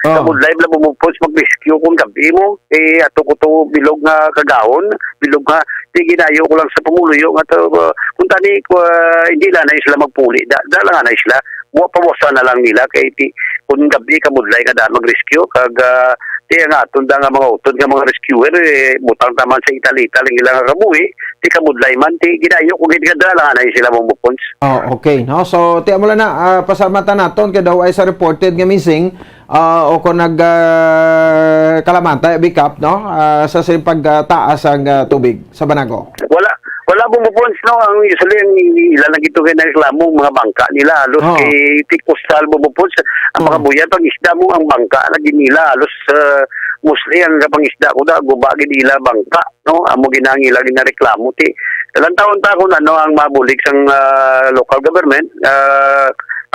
Oh. kabudlay bala, Bombo Pons, mag-rescue kung gabi mo. Eh, ato ko to bilog nga kagahon, bilog nga, di ginayo ko lang sa pumuluyo nga to, uh, kung tani, uh, hindi lang na sila magpuli, da, da lang na sila, wa pawasan na lang nila, kay ti, kung gabi, kabudlay nga da mag-rescue, kag, uh, ti, ang aton da nga mga utod nga mga rescuer, eh, butang taman sa ital-ital ang ilang kabuhi, Ti kabudlay man, ti ginayo ko gid nga dala lang anay sila, Bombo Pons. Oh, okay, no? So, ti amo lang na, ah, pasalamatan naton kay daw ay sa reported nga missing, ah, o kung nag, ah, kalamantay, bikap, no? Ah, sa sining pagtaas ang, ah, tubig sa Banago. Wala, wala, Bombo Pons, no? Ang usually, ang ila lang ito kay nagreklamo, mga bangka nila, halos Oh. kay ti coastal, Bombo Pons, ang Oh. mga buyan, pangisda mo, ang bangka lagi nila, halos, ah, mostly ang pangisda ko da, guba gid ila bangka, no? Amo gid ang ila ginareklamo, ti. Ilang taon ta kung ano ang mabulig sang, ah, local government, ah,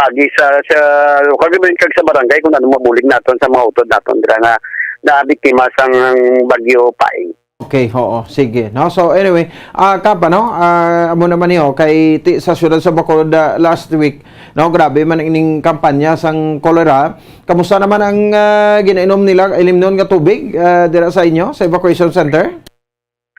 agi sa, sa local government kag sa barangay kung ano mabulig naton sa mga utod naton dira nga nabiktima sang bagyo Paeng. Okay, oo, sige, no? So, anyway, ah, Kap, ano, ah, amo naman niyo, kay ti-, sa siyudad sa Bacolod, ah, last week, no, grabe man ining kampanya sang kolera. Kamusta naman ang, ah, ginainom nila, ilimnon nga tubig, ah, dira sa inyo, sa evacuation center?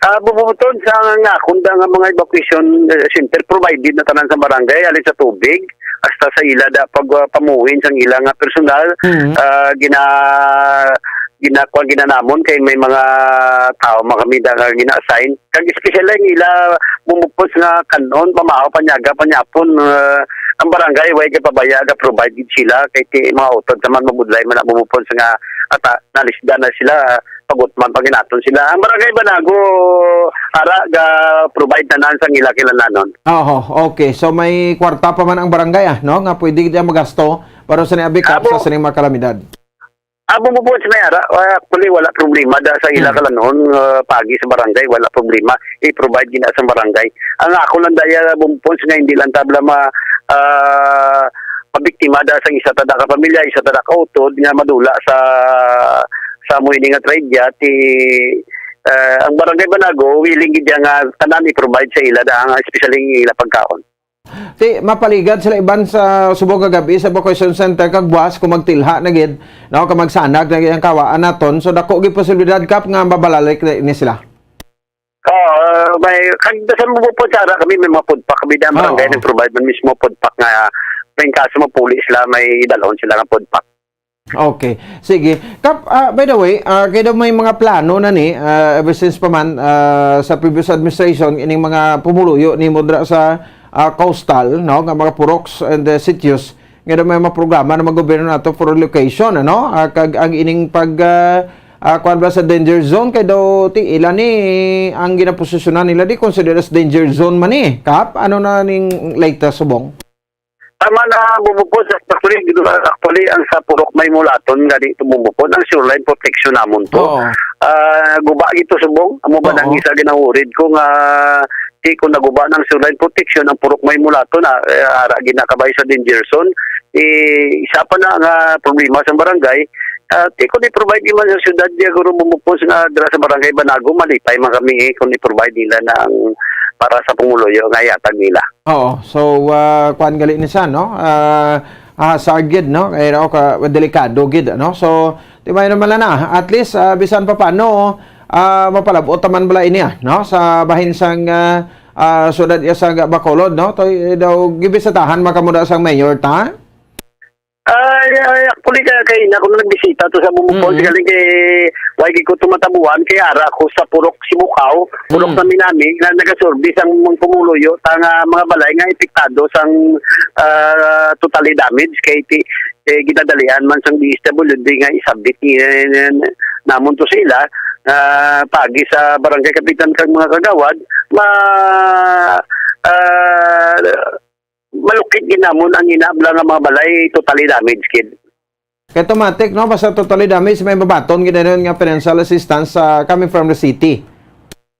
Ah, Bombo Pons, ang akon da nga mga evacuation, eh, center, provided na tanan sa barangay, alin sa tubig, hasta sa ila da pag, ah, pamuhin sang ila nga personal, Mm. ah, gina-, gina-, kuwan, ginanamon kay may mga tao man kami da nga gina-assign. Kag especially ang ila, Bombo Pons, nga kan-on, pamahaw, panyaga, panyapon, ah, ang barangay, way kay pabaya, ga-provide gid sila, kay ti, mga utod naman, mabudlay man ang, Bombo Pons, nga ata, nalisda na sila, pagutman pa ginaton sila. Ang barangay Banago, ara, ga-provide na nan sang ila kinahanglanon. Oho, okay. So, may kwarta pa man ang barangay, ah, no? Nga pwede gid magasto para sa niabikap Amo. sa sining mga kalamidad. Amo mo po sa may ara, ah, actually, wala problema da sa ila Hmm. kalanon, ah, pagi sa barangay, wala problema. I-provide gina sa barangay. Ang ako lang daya, Bombo Pons, nga hindi lang tabla ma-, ah, mabiktima da sa isa tada ka pamilya, isa tada ka utod nga madula sa, sa amo ini nga trahedya, ti, ah, ang Barangay Banago, willing gid nga tanan i-provide sa ila da, ang especially ang ila pagkaon. Ti, mapaligad sila iban sa subong nga gab-i sa evacuation center kag buwas kung magtilha na gid, no, kag magsanag na gid ang kawaan naton. So, dako gid posibilidad, Kap, nga mabalalik na ini sila. Oo, ah, may, kag sa Bombo Pons, ara kami, may mga food pack kami da, ang barangay Oo. nag-provide man mismo food pack nga, may kaso mapuli sila, may dalhon sila nga food pack. Okay. Sige. Kap, ah, by the way, ah, kay daw may mga plano na ni, ah, ever since pa man, ah, sa previous administration, ining mga pumuluyo nimo dira sa, ah, coastal, no, nga mga puroks and, uh, sitios, nga daw may mga programa na mga gobyerno nato for relocation, ano? Ah, kag ang ining pag, ah, ah, kuwan ba sa danger zone, kay daw ti ila ni ang ginaposisyonan nila, di consider as danger zone man ni, Kap? Ano na ning latest, subong? Tama na, Bombo Pons, actually, actually, ang sa Purok May Mulaton, gani ito, Bombo Pons, ang shoreline protection namon to. Oo. Ah, guba ito, subong. Amo ba Oo. nang isa ginahurid ko nga ti kung naguba ng shoreline protection ang Purok May Mulaton, ah, eh, ara ginakabay sa danger zone. Eh, isa pa na nga problema sa barangay, ah, ti kung i-provide man sa syudad, di guro, Bombo Pons, nga dira sa barangay Banago, malipay man kami, eh, kung i-provide nila na ang para sa pumuluyo nga ihatag nila. Oo. So, ah, kuwan gali ni sa, no? Ah, ah, hazard gid, no? Kay raw ka, delikado gid, no? So, di ba naman na, at least, ah, bisan pa paano, ah, mapalabot naman bala ini, ah, no? Sa bahin sang, ah, ah, syudad iya sa Bacolod, no? To, eh, daw, gibisitahan man kamo da sang mayor, ta? Ah, yeah, yeah, actually, kaya, kaya na ako na nagbisita to sa Bombo Pons, Mm. galing kay, why gid ko tumatabuan, kay ara ako sa Purok Sibukaw, Purok Mm. Naminami, na nagasurvey sang mga pumuluyo, sa nga mga balay nga epektado sang, ah, totally damage, kay ti-, eh, ginadalian man sang D S W D nga isabit ni, eh, namon to sa ila, ah, pagi sa barangay kapitan kag mga kagawad, ma-, ah, malukit gid namon ang inabla nga mga balay totally damaged gid. Kay automatic, no? Basta totally damaged, may mabaton gid nga financial assistance, ah, coming from the city.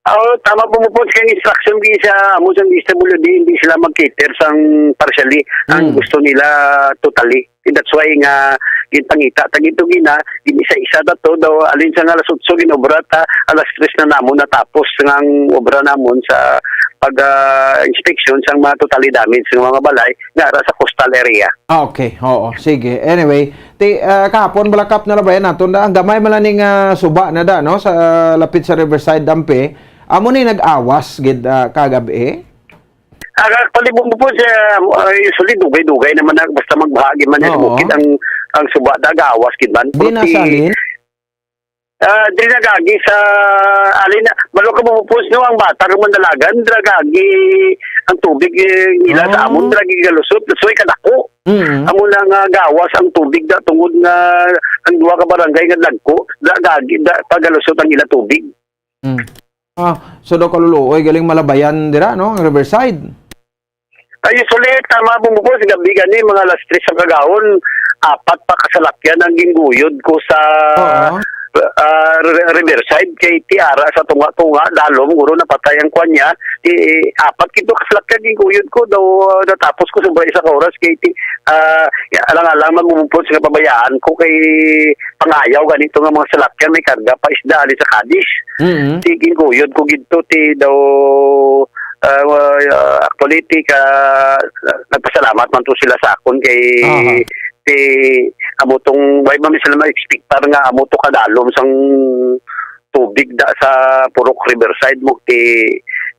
Oo, tama po po kay instruction gid sa amo sa D S W D, hindi sila mag-cater sang partially. Ang Hmm. gusto nila totally. And that's why nga ginpangita ta gid to gina, gin-isa-isa ta to daw, alin sa nga alas otso ginobra ta, alas tres na namon natapos nga ang obra namon sa pag, ah, inspection sang mga totally damaged nga mga balay nga ara sa coastal area. Ah, okay. Oo, sige. Anyway, ti, ah, kahapon, balakap na labayan naton na ang gamay man lang ning, ah, suba na da, no, sa, ah, lapit sa Riverside, Ampi. Amo ni nag-awas gid, ah, kagabi. Ah, actually, Bombo Pons, ah, usually, dugay-dugay naman na, basta magbaha gid man, Oo. bukid ang, ang suba, nag-awas gid man. Di Pero ti-, nasalin? Ah, diri na gagi sa, alin, balo ka mo, Pons, no, ang bata nga mandalagan, dira gagi ang tubig, eh, nila sa amon, Oh. dira gagi galusot, that's why kadako. Mm. Amo na nga gawas ang tubig da, tungod nga ang duha ka barangay nga dagko, da gagi, da, pagalusot ang ila tubig. Mm. Ah, so daw kaluluoy, galing Malabayan dira, no, ang Riverside. Ay, usually, tama po mo po, sa gabi gani, mga alas tres ang kagahon, apat pa kasalakyan ang ginguyod ko sa, Oo. ah, Re-, Riverside, kay Tiara sa tunga-tunga, dalom, guro napatay ang kwan niya. Ti, apat kito kasalakyan ginguyod ko, daw, ah, natapos ko sa isa ka oras, kay ti, ah, ya, alang-alang man mo po sa pabayaan ko, kay pangayaw ganito nga mga salakyan, may karga pa isda, ali sa Cadiz. Mm. Ti, ginguyod ko gito, ti, daw, ah, wa-, ah, actually, ti ka, nagpasalamat man to sila sa akon kay Aha. ti amo tong, way man sila ma-expectar nga amo to kadalom sang tubig da sa Purok Riverside mo ti,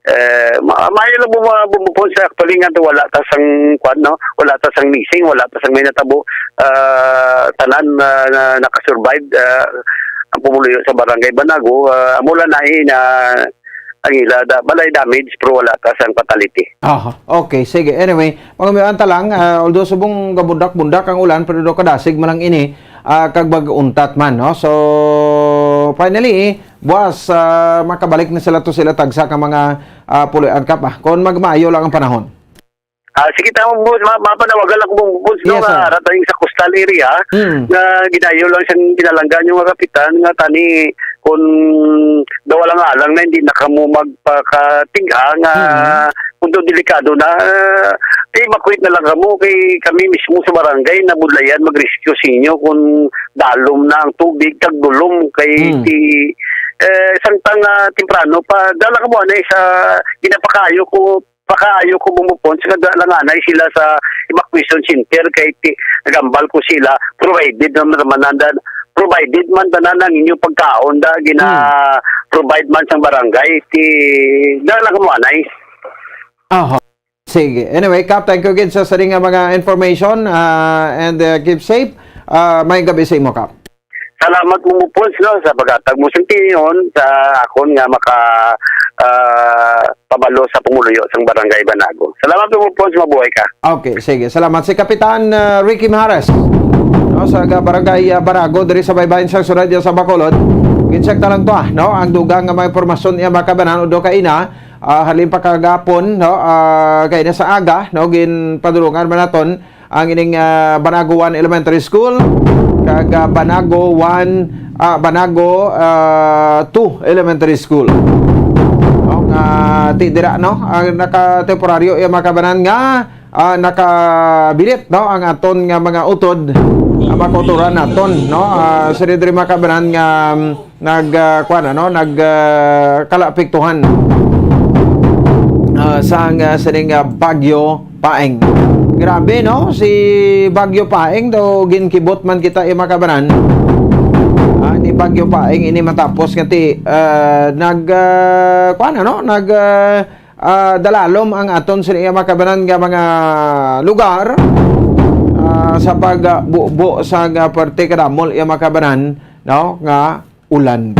eh, ma-, maayo lang buma-, bumupon sa actually nga wala ta sang kwan, no? Wala ta sang missing, wala ta sang may natabo. Ah, tanan na, na nakasurvive, ah, ang pumuluyo sa Barangay Banago, ah, amo lang na, eh, na ang ila da, balay damage, pero wala ta sang fatality. Aha, okay, sige. Anyway, mga amigo, anta lang, ah, although subong gabundak-bundak ang ulan, pero do kadasig man lang ini, ah, kag mag-untat man, no? So, finally, buwas, ah, makabalik na sila to sila tagsa ka mga, ah, puloy-an kap, ah, kung magmaayo lang ang panahon. Ah, sige, tama, boss. Ma-, mapanawagan lang ko, boss, no, Yes, nga sir. Ara tani sa coastal area, Mm. nga ginayo lang siyang ginalangga niyo nga kapitan, nga tani, kung daw lang alang na, hindi na kamo magpakatingha nga Mm. kung daw delikado na, eh, evacuate na lang kamo, kay kami mismo sa barangay, nabudlayan, mag-rescue sa inyo kung dalom na ang tubig, tagdulom, kay Mm. ti, eh, samtang, ah, temprano pa, dala kamo, ano, eh, sa, ginapakayo ko, pakaayo ko bumupon sa kadalangana sila sa evacuation center kay ti-, nagambal ko sila, provided naman, naman nanda, provided man tanan ang inyong pagkaon da, gina-, Hmm. provide man sang barangay, ti-, dala ko mo anay. Aha. Sige. Anyway, Kap, thank you again sa sining nga mga information, ah, and, ah, keep safe. Ah, may gabi sa imo, Kap. Salamat mo, Pons, no, sa paghatag mo sing tion sa akon nga maka, ah, pabalo sa pumuluyo sang Barangay Banago. Salamat mo, Pons, mabuhay ka. Okay, sige. Salamat. Si Kapitan, ah, Ricky Mahares, no, sa ga-, Barangay, ah, Banago, diri sa baybayon sang syudad sa Bacolod. Gincheck na lang to, ah, no? Ang dugang nga mga impormasyon niya, mga kabanan, o do kaina, ah, halin pa kagapon, no? Ah, kay na sa aga, no? Ginpadulungan man naton ang ining, ah, Banago One Elementary School kag, ah, Banago One, ah, Banago, ah, Two Elementary School. No, nga ti dira, no, ang nakatemporaryo, iya, mga kabanan, nga, ah, nakabilit, no, ang aton nga mga utod, ang mga kautoran naton, no, ah, sila diri, mga kabanan, nga, um, nag, ah, kuwan, ano, nag, ah, kalaapektuhan, ah, sang, ah, sining, ah, Bagyo Paeng. Grabe, no? Si Bagyo Paeng daw ginkibot man kita, eh, mga kabanan. Ah, ni Bagyo Paeng ini matapos nga ti, ah, nag, ah, kuwan, ano, nag, ah, ah, dalalom ang aton sa iya, mga kabanan, nga mga lugar, ah, sa pag, ah, bubo sa nga parte kadamol iya, mga kabanan, no, nga ulan.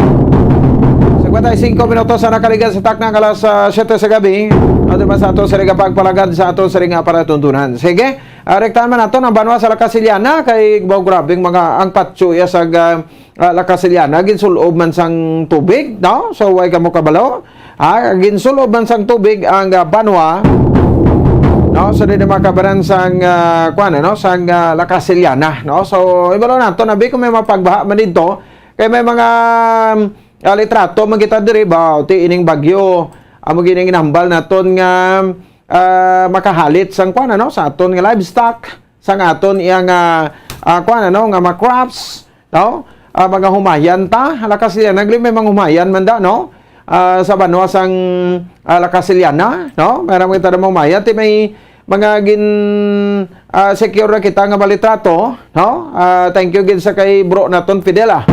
Sa kwenta, singko minutos ang nakaligan sa takna nga alas, ah, siyete sa gabi. Ato pa sa ato sa ring pagpalagad sa ato sa ring palatuntunan. Sige, ah, rektahan man nato ang banwa sa La Casillana kay, wow, grabing mga ang patyo iya sa, ah, ah, La Casillana, ginsulob man sang tubig, no? So, way kamo kabalo. Ah, ginsulob man sang tubig ang, ah, banwa, no? So, di na makabaran sang, ah, kuwan, ano? Sang, ah, La Casillana, no? So, ibalo nato, nabi kung may mapagbaha man dito, kay may mga, ah, litrato man kita diri ba, ti ining bagyo, amo gini ginahambal naton nga, ah, makahalit sang kuwan, ano, sa aton nga livestock, sang aton iya nga, ah, kuwan, ano, nga mga crops, no? Ah, mga humayan ta, La Casillana, nagli may mga humayan man da, no? Ah, sa banwa sang, ah, La Casillana, no? Meron kita na mga humayan, ti may mga gin, ah, secure na kita nga balitrato, no? Ah, thank you gid sa kay bro naton Fidel, ah.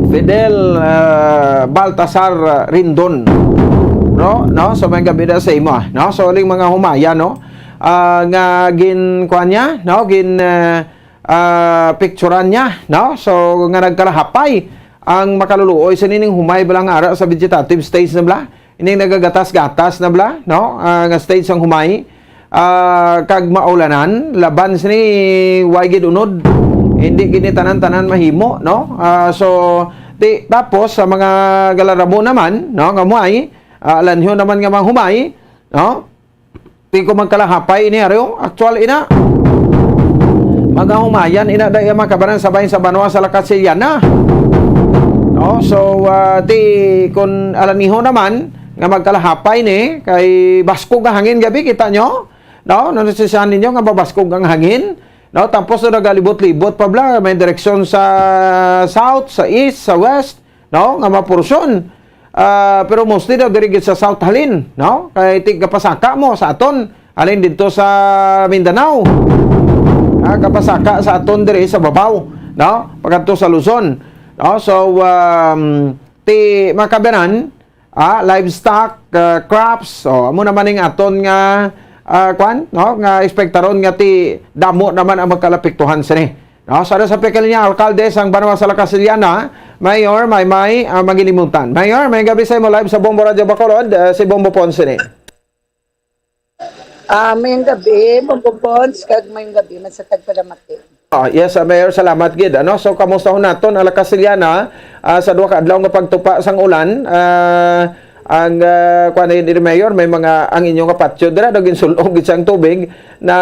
Fidel, ah, Baltasar, ah, Rindon. Bro, no? So, may gabi na sa imo, ah, no? So, uling mga humaya, no? Ah, nga gin, kuwan niya, no? Gin, ah, ah, picturan niya, no? So, nga nagkalahapay, Ang makaluluoy sini ning humay bala nga ara sa vegetative stage na bala, ining nagagatas-gatas na bala, no? Ah, nga stage sang humay, ah, kag maulanan, laban sini way gid unod. Hindi gid ni tanan-tanan mahimo, no? Ah, so, ti, tapos sa mga galaramo naman, no, nga humay, ah, alanhon naman nga mga humay, no? Ti ko magkalahapay ini, Aryo. Actual ina. Mga humayan ina da iya mga kabanan sa bayan sa banwa sa La Castellana. No? So, ah, ti kun alaniho naman nga magkalahapay ni kay baskog nga hangin gabi, kita nyo? No? No, nasisihan ninyo nga mabaskog ang hangin? No? Tapos no, nagalibot-libot pa bala, may direksyon sa south, sa east, sa west, no? Nga maporsyon. Ah, pero mostly daw diri gid sa south halin, no? Kay ti gapasaka mo sa aton, halin didto sa Mindanao. Ah, gapasaka sa aton diri sa babaw, no? Pagkadto sa Luzon, no? So, um, ti makabanan, ah, livestock, ah, crops, so amo naman ning aton nga, ah, kwan, no? Nga ekspektaron nga ti damo naman ang magkalapiktuhan sini. No, sa sa pagkalinya, alkalde sang banwa sa La Castellana, Mayor Maymay, ah, Mangilimutan. Mayor, may gabi sa imo, live sa Bombo Radio Bacolod, ah, si Bombo Ponce ni. Ah, mayong gabi, Bombo Pons, kag mayong gabi man sa tagpalamati. Ah, yes, ah, Mayor, salamat gid. Ano, so kamusta ho naton ang La Castellana, ah, sa duha ka adlaw nga pagtupa sang ulan? Ah, ang, ah, kuwan, ni Mayor, may mga, ang inyo nga patio dira, daw ginsul-ob gid sang tubig na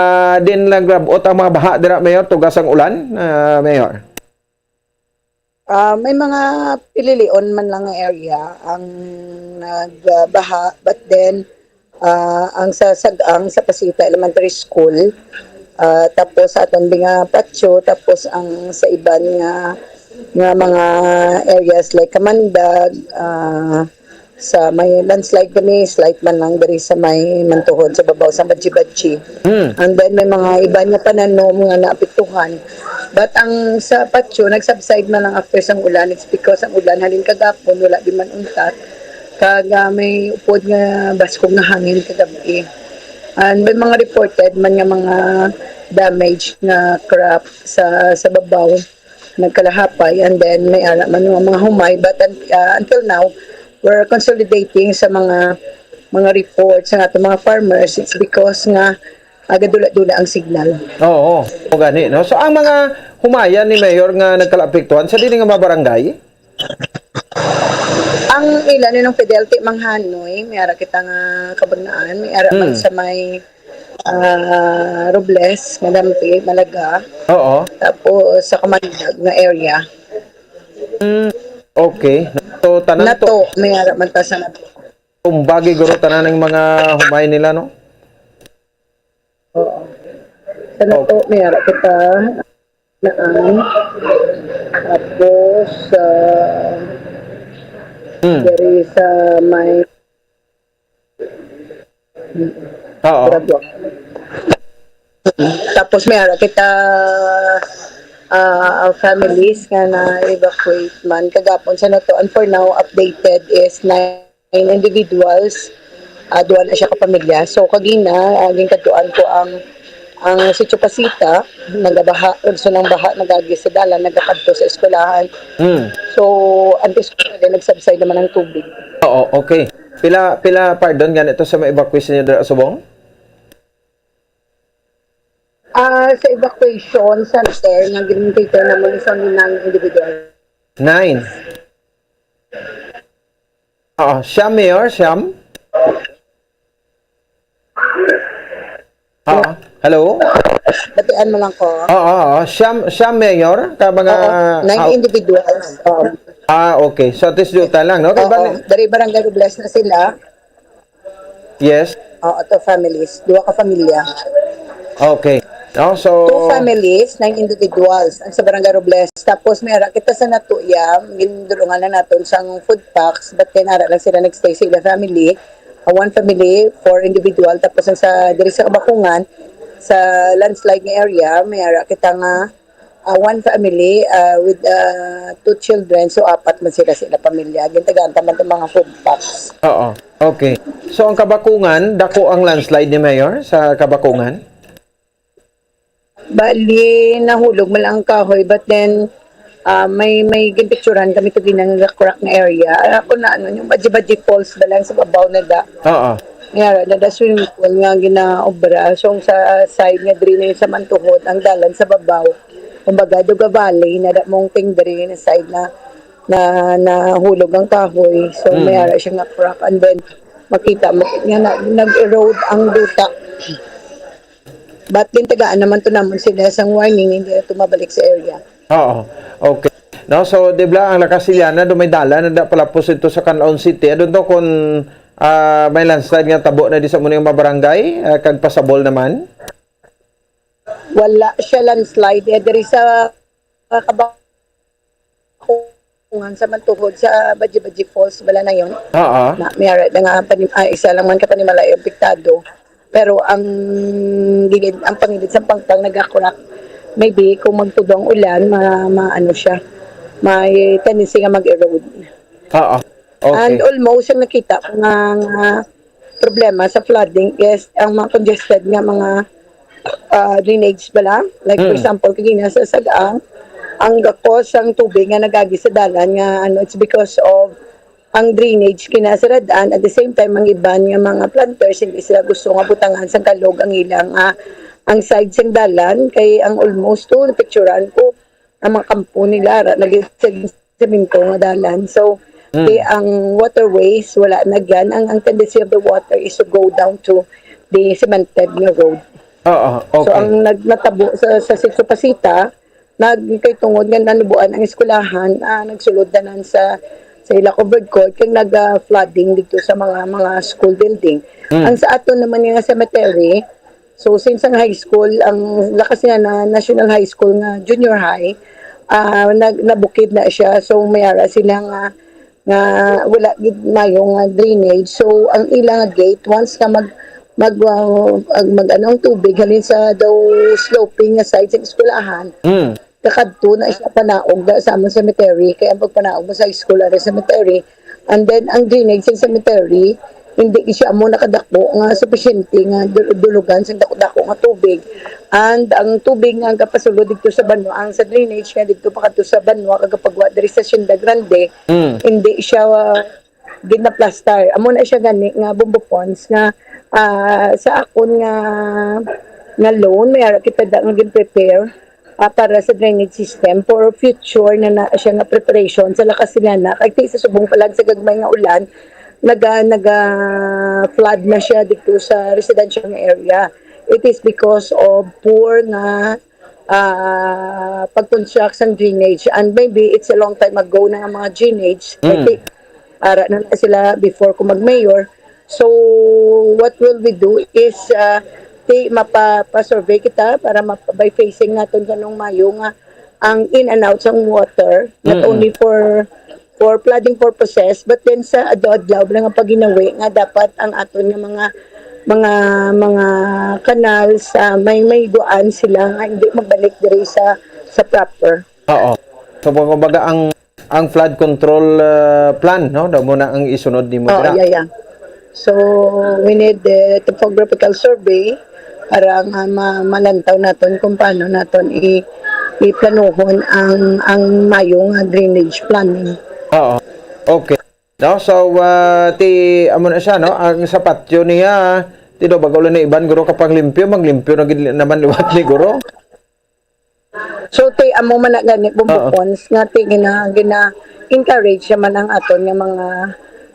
din lang grabot ang mga baha dira, Mayor, tugas ang ulan, ah, Mayor. Ah, may mga pililion man lang nga area ang nagbaha, but then, ah, ang sa Sag-ang sa Pasita Elementary School, ah, tapos sa aton nga patio, tapos ang sa iban nga, nga mga areas like Kamandag, ah, sa may landslide kami, slight man lang diri sa may Mantuhod, sa babaw sa Badji-Badji. Mm. And then may mga iban nga pananom nga naapektuhan. But ang sa patio, nag-subside man lang after sang ulan. It's because ang ulan halin kagapon, wala di man untat. Kag, ah, may upod nga baskog nga hangin kagabi. And may mga reported man nga mga damage nga crop sa, sa babaw, nagkalahapay, and then may ara man nga mga humay, but un-, ah, until now, we're consolidating sa mga, mga reports sa ating mga farmers. It's because nga, ah, gadula-dula ang signal. Oo, o gani, no? So, ang mga humayan ni Mayor nga nagkalaapektuhan sa dili nga mga barangay? Ang ila ni nung Fidel ti Manghanoy, may ara kita nga kabagnaan, may ara man Hmm. sa may, ah, Robles, Madampi, Malaga. Oo. Tapos sa Kamandag nga area. Mm, okay. So, tanan to, Nato, may ara man ta sa Nato. Kumbagi, guro, tanan ang mga humay nila, no? Oo. Sa Nato, Oh. may ara kita. Naan. Tapos, ah, Hmm. diri sa may Oo. Grabe. Tapos may ara kita, ah, families nga na-evacuate man kagapon sa Nato. And for now, updated is nine individuals. Ah, duha na siya ka pamilya. So, kagina, ah, ginkadtuan ko ang, ang Sitio Pasita, nagabaha, so nang baha, nagagi sa dalan, nagakadto sa eskwelahan. Mm. So, antes ko na din, nag-subside naman ang tubig. Oo, okay. Pila, pila, pardon, ganito sa may evacuation niyo dira subong? Ah, sa evacuation center nga gin-cater namon is only nine individual. Nine. Oo, siyam, Mayor, siyam? Oo. Hello? Batian mo lang ko. Oo, oo. Siyam, siyam, Mayor, ka mga Oo, nine ah, individuals. Oo. Ah, okay. So, at least duta lang, no? Kay Oo, bali- dari Barangay Robles na sila. Yes. Oo, two families. Duha ka familia. Okay. No? So, Two families, nine individuals, ang sa Barangay Robles. Tapos, may ara kita sa Nato, ya, gindulungan na naton sang food packs, but then, ara lang sila nagstay sa ila family. Ah, one family, four individual. Tapos, ang sa, diri sa Kabakungan, sa landslide nga area, may ara kita nga ah, one family, ah, with, ah, two children, so apat man sila, sila pamilya. Gintagaan ta man tong mga food packs. Oo. Okay. So, ang Kabakungan, dako ang landslide ni Mayor sa Kabakungan? Bali, nahulog man lang ang kahoy, but then, Ah, may, may ginpicturan kami to ginang crack nga area. Ah, ako na, ano, yung Baji-Baji Falls na lang sa babaw na da. Oo. Nga, na da swimming pool nga ginaobra. So, sa side nga diri na yung sa Mantuhod, ang dalan sa babaw. Kumbaga, Duga Valley, na da mong ting diri na side na, na, nahulog ang kahoy. So, Mm. may ara siya nga crack. And then, makita mo, nga na, nag-erode ang duta. But gintagaan naman to naman sila sang warning, hindi na to mabalik sa area. Oo. Okay. No, so, di ba, ang La Castellana, do may dalan na da palapos ito sa Canlaon City. Ano to kung, ah, may landslide nga tabo na di sa muna yung mga barangay, ah, kag pasabol naman? Wala siya landslide. Eh, diri sa, ah, Kabakungan sa Mantuhod, sa Baji-Baji Falls, wala na yun. Oo. Na, may ara na nga, panim-, ah, isa lang man ka panimalay apektado. Pero ang gilid, ang pangilid sa pangpang nagakrak. Maybe kung magtudo ang ulan, ma, ma, ano siya, may tendency nga mag-erode. Oo. Okay. And almost ang nakita ko nga, nga problema sa flooding is ang mga congested nga mga, ah, drainage bala. Like, for Mm. example, kagina sa Sagaang, ang gakos ang tubig nga nagagi sa dalan nga, ano, it's because of ang drainage kinasarad-an. At the same time, ang iban nga mga planters, hindi sila gusto nga butangan sang kalog ang ilang, ah, ang side sang dalan. Kay ang almost to, napicturan ko, ang mga kampo nila, ra, naging semento nga dalan. So, Mm. di, ang waterways, wala na gyan. Ang, ang tendency of the water is to go down to the cemented nga road. Oo, So, okay. ang nag-, natabo sa, sa Sitio Pasita, nag-, kay tungod nga nanubuan ang eskwelahan, ah, nagsulod na nan sa, sa ila covered court, kag nag-flooding dito sa mga, mga school building. Mm. Ang sa aton naman nga cemetery, so, since ang high school, ang lakas niya na National High School nga junior high, ah, nag-, nabukid na siya. So, may ara sila nga, nga wala gid mayo nga drainage. So, ang ila nga gate, once nga mag-, mag-, ah, ag-, mag-, ano, ang tubig, halin sa daw sloping nga side sa eskwelahan, Mm. kakadto na siya panaog da sa among cemetery, kay ang pagpanaog mo sa high school, ari cemetery, and then ang drainage sa cemetery, hindi siya amo nakadako nga supisyente nga dul-, dulugan sa dako-dako nga tubig. And ang tubig nga gapasulod dito sa banwa, ang sa drainage nga dito pakadto sa banwa, kagapagwa diri sa Hacienda Grande, Mm. hindi siya, uh, ginaplastar. Amo na siya gani nga Bombo Ponds nga, ah, sa akon nga, nga loan, may ara kita da nga gin-prepare, ah, para sa drainage system for future na, na siya nga preparation sa La Castellana. Kay ti sa subong pa lang sa gagmay nga ulan, naga-, naga-flood na siya dito sa residential nga area. It is because of poor nga, ah, pag-construct sang drainage. And maybe it's a long time ago na nga mga drainage. Kay Mm. ti-, ara na na sila before ko mag-mayor. So, what will we do is, ah, ti-, mapa-, pa-survey kita para mapa-, by phasing naton kanong mayo nga ang in and out sang water, not Mm-mm. only for, for flooding purposes, but then sa adlaw-adlaw lang ang paginawi nga dapat ang aton nga mga, mga, mga canals, ah, may, may duan sila nga hindi magbalik diri sa, sa proper. Oo. So, kumbaga, ang, ang flood control, ah, plan, no? Daw mo na ang isunod nimo Oh, dira. Yeah, yeah. So, we need the topographical survey para nga ma-, malantaw naton kung paano naton i-, iplanuhon ang, ang mayo nga drainage planning. Oo. Okay. No, so, ah, ti, amo na siya, no? Ang sa patio niya, ti do, bago lang ni iban, guro, kapag limpyo, maglimpyo na gid naman liwat ni guro. So, ti, amo man na gani, Bombo Oo. Ponds, nga ti, gina-, gina-encourage naman ang aton nga mga,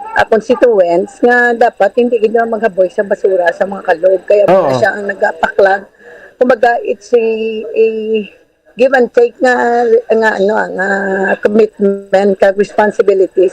ah, constituents nga dapat hindi gid na maghaboy sa basura sa mga kalog. Kaya mo na Oo. siya ang nagapaklag. Kumbaga, it's a, a give and take nga, nga, ano, nga commitment, kag responsibilities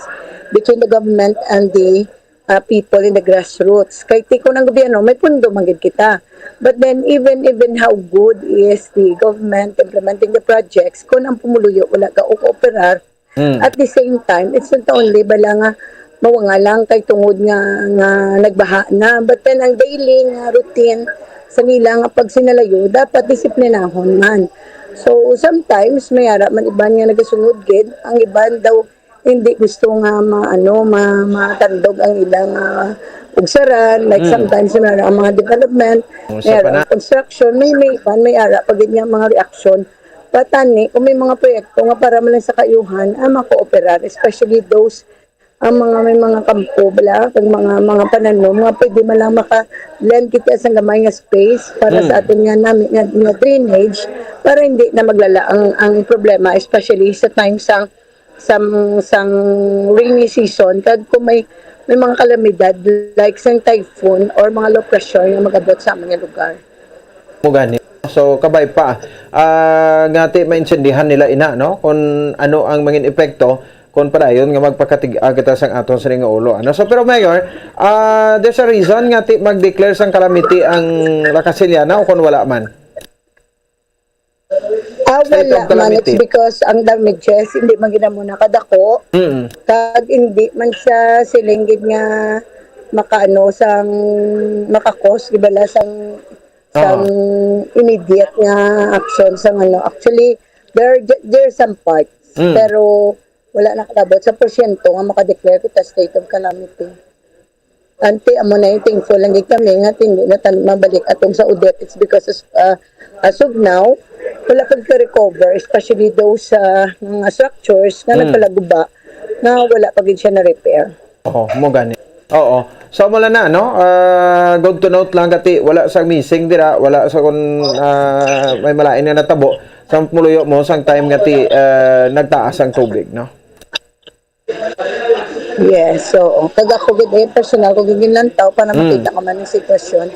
between the government and the, uh, people in the grassroots. Kay ti kung ang gobyerno, may pundo man gid kita. But then, even, even how good is the government implementing the projects, kung ang pumuluyo wala ka-, kooperar, Mm. at the same time, it's not only bala nga mawanga lang kay tungod nga, nga nagbaha na, but then ang daily nga routine sa nila nga pagsinalayo, dapat disiplinahon man. So, sometimes, may ara man iban nga nagasunod gid, ang iban daw hindi gusto nga ma-, ano, ma-, matandog ang ilang, ah, ugsaran. Like, Mm. sometimes, may ara ang mga development, Unsa may pa ara na? ang construction, may, may iban, may ara pa gid nga mga reaksyon. Patani, kung may mga proyekto nga para man lang sa kaayuhan, ah, makooperar, especially those, ang mga may mga kampo, bala, kag mga, mga pananom nga pwede man lang maka-lend kita sang gamay nga space para sa Mm. aton nga nami-, nga, nga drainage, para hindi na maglala ang, ang problema, especially sa time sang, sang, sang rainy season, kag kung may, may mga kalamidad, like sang typhoon or mga low pressure nga mag-abot sa amon nga lugar. Mo gani. So, kabay pa, ah, nga ti maintindihan nila ina, no? Kung ano ang mangin epekto kung padayon nga magpakatig-a kita sang aton sining nga ulo, ano? So, pero Mayor, ah, there's a reason nga ti mag-declare sang calamity ang La Castellana o kung wala man? Ah, State wala of man. It's calamity. Because ang damages hindi man gid amo na kadako. Mm. Kag hindi man siya siling gid nga makaano sang makakos, di ba, la sang, sang Oo. immediate nga action sang ano. Actually, there, there are some parts, Mm. pero wala na kalabot sa porsyento nga makadeclare kita state of calamity. Anti, amo na yung thankful lang gid kami nga hindi na tan-, mabalik atong sa Odette. It's because, uh, as of now, wala pa ka-recover, especially those, uh, mga structures nga Mm. nagpalaguba, nga wala pa gid siya na-repair. Oo, mo gani. Oo. So, wala na, no? Ah, good to note lang, kati, wala sa missing dira, wala sa kung, ah, may malain nga natabo. Sa muluyo mo, sang time nga ti, ah, nagtaas ang tubig, no? Yes, oo. Kag ako gid, eh, personal ko gid ginlantaw para Mm. makita ko man ang sitwasyon.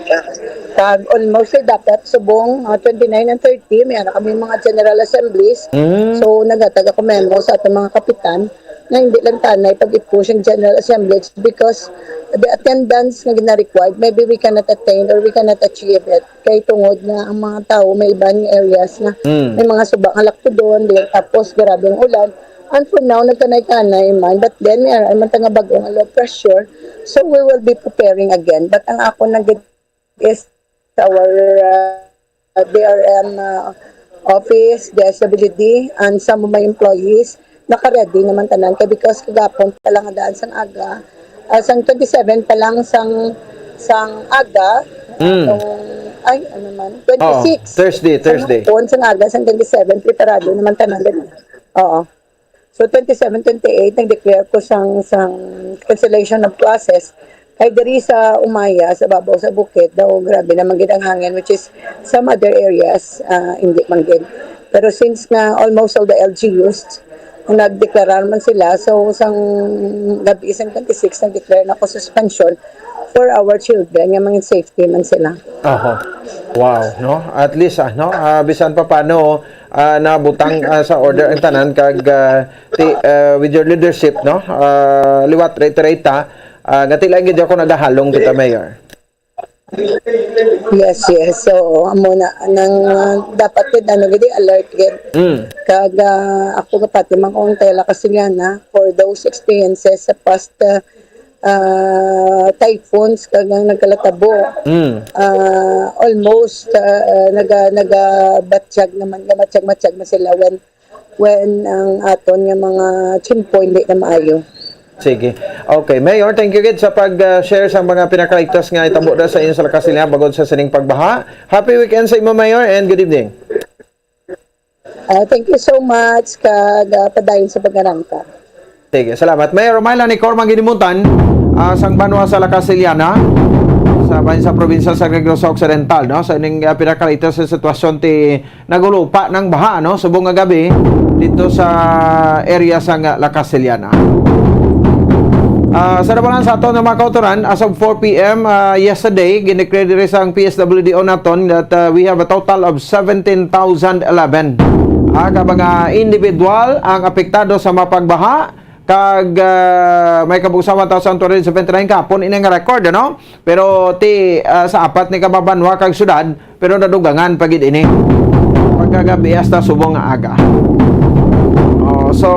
Kag almost, eh, dapat subong, ah, twenty-nine and thirty, may ano kami mga general assemblies. Mm. So, naghatag ako memo sa ating mga kapitan na hindi lang tanay pag i-push ang general assemblies because the attendance nga gina-required, maybe we cannot attain or we cannot achieve it. Kay tungod nga ang mga tao may iban nga areas nga Mm. may mga suba nga lakudon, di, tapos grabe ang ulan. And for now, nagkanay-kanay man. But then, may aray man ta nga bag-o nga low pressure. So, we will be preparing again. But ang ako na gid is our, uh, D R M, uh, office, D S W D, and some of my employees, naka-ready naman tanan. Kay because kagapon pa lang daan sang aga, ah, sang twenty-seven pa lang sang, sang aga, Mm. atong, ay, ano man, Oo, twenty-six. Thursday, Sang Thursday. hapon, sang aga, sang twenty-seven, preparado naman tanan. Oo. So, twenty-seven, twenty-eight, nag-declare ko sang, sang cancellation of classes. Kay diri sa Umaya, sa babaw sa bukid, daw grabe naman gid ang hangin, which is some other areas, ah, hindi man gid. Pero since nga almost all the L G Us, nagdeklarar man sila, so sang gabi sang twenty-six, nag-declare na ko suspension for our children, nga mga safety man sila. Aha. Wow, no? At least, ah, no? Ah, bisan pa paano, ah, nabutang, ah, sa order ang tanan kag, ah, ti, ah, with your leadership, no? Ah, liwat, reiterate ta, ah, nga ti lang gid ako nagahalong kita, Mayor. Yes, yes. So, amo na, nang, ah, dapat gid, ano, gid, alert gid. Mm. Kag, ah, ako kapati man kung tela Castellana, for those experiences sa past, ah, ah, typhoons kag ang nagkalatabo. Mm. Ah, almost, ah, ah, naga-, nagabatyag naman, gabatyag-matyag na sila when, when ang aton nga mga tiyempo hindi na maayo. Sige. Okay. Mayor, thank you gid sa pag, ah, share sa mga pinakaligtas nga itabo na sa inyo sa La Castellana bangod sa sining pagbaha. Happy weekend sa imo, Mayor, and good evening. Ah, thank you so much, kag, ah, padayon sa pag-arangka. Sige, salamat. Mayor Romila Nicor Manginimutan, ah, sang banwa sa La Castellana, sa bahin sa probinsya sa Negros Occidental, no? Sa ining, ah, pinakaligtas sa sitwasyon ti nagulupa ng baha, no? Subong nga gabi dito sa area sa nga La Castellana. Ah, sa nabalan sa aton nga mga kautoran, as of four P M, ah, yesterday, gineclare diri sang P S W D O naton that, ah, we have a total of seventeen thousand eleven, ah, ka mga individual ang apektado sa mapagbaha, kag, ah, may kabugsa one thousand two hundred seventy-nine kapon ini nga record, ano? Pero ti, ah, sa apat ni ka mga banwa kag syudad, pero nadugangan pa gid ini. Pagkagabi hasta subong nga aga. Oh, so,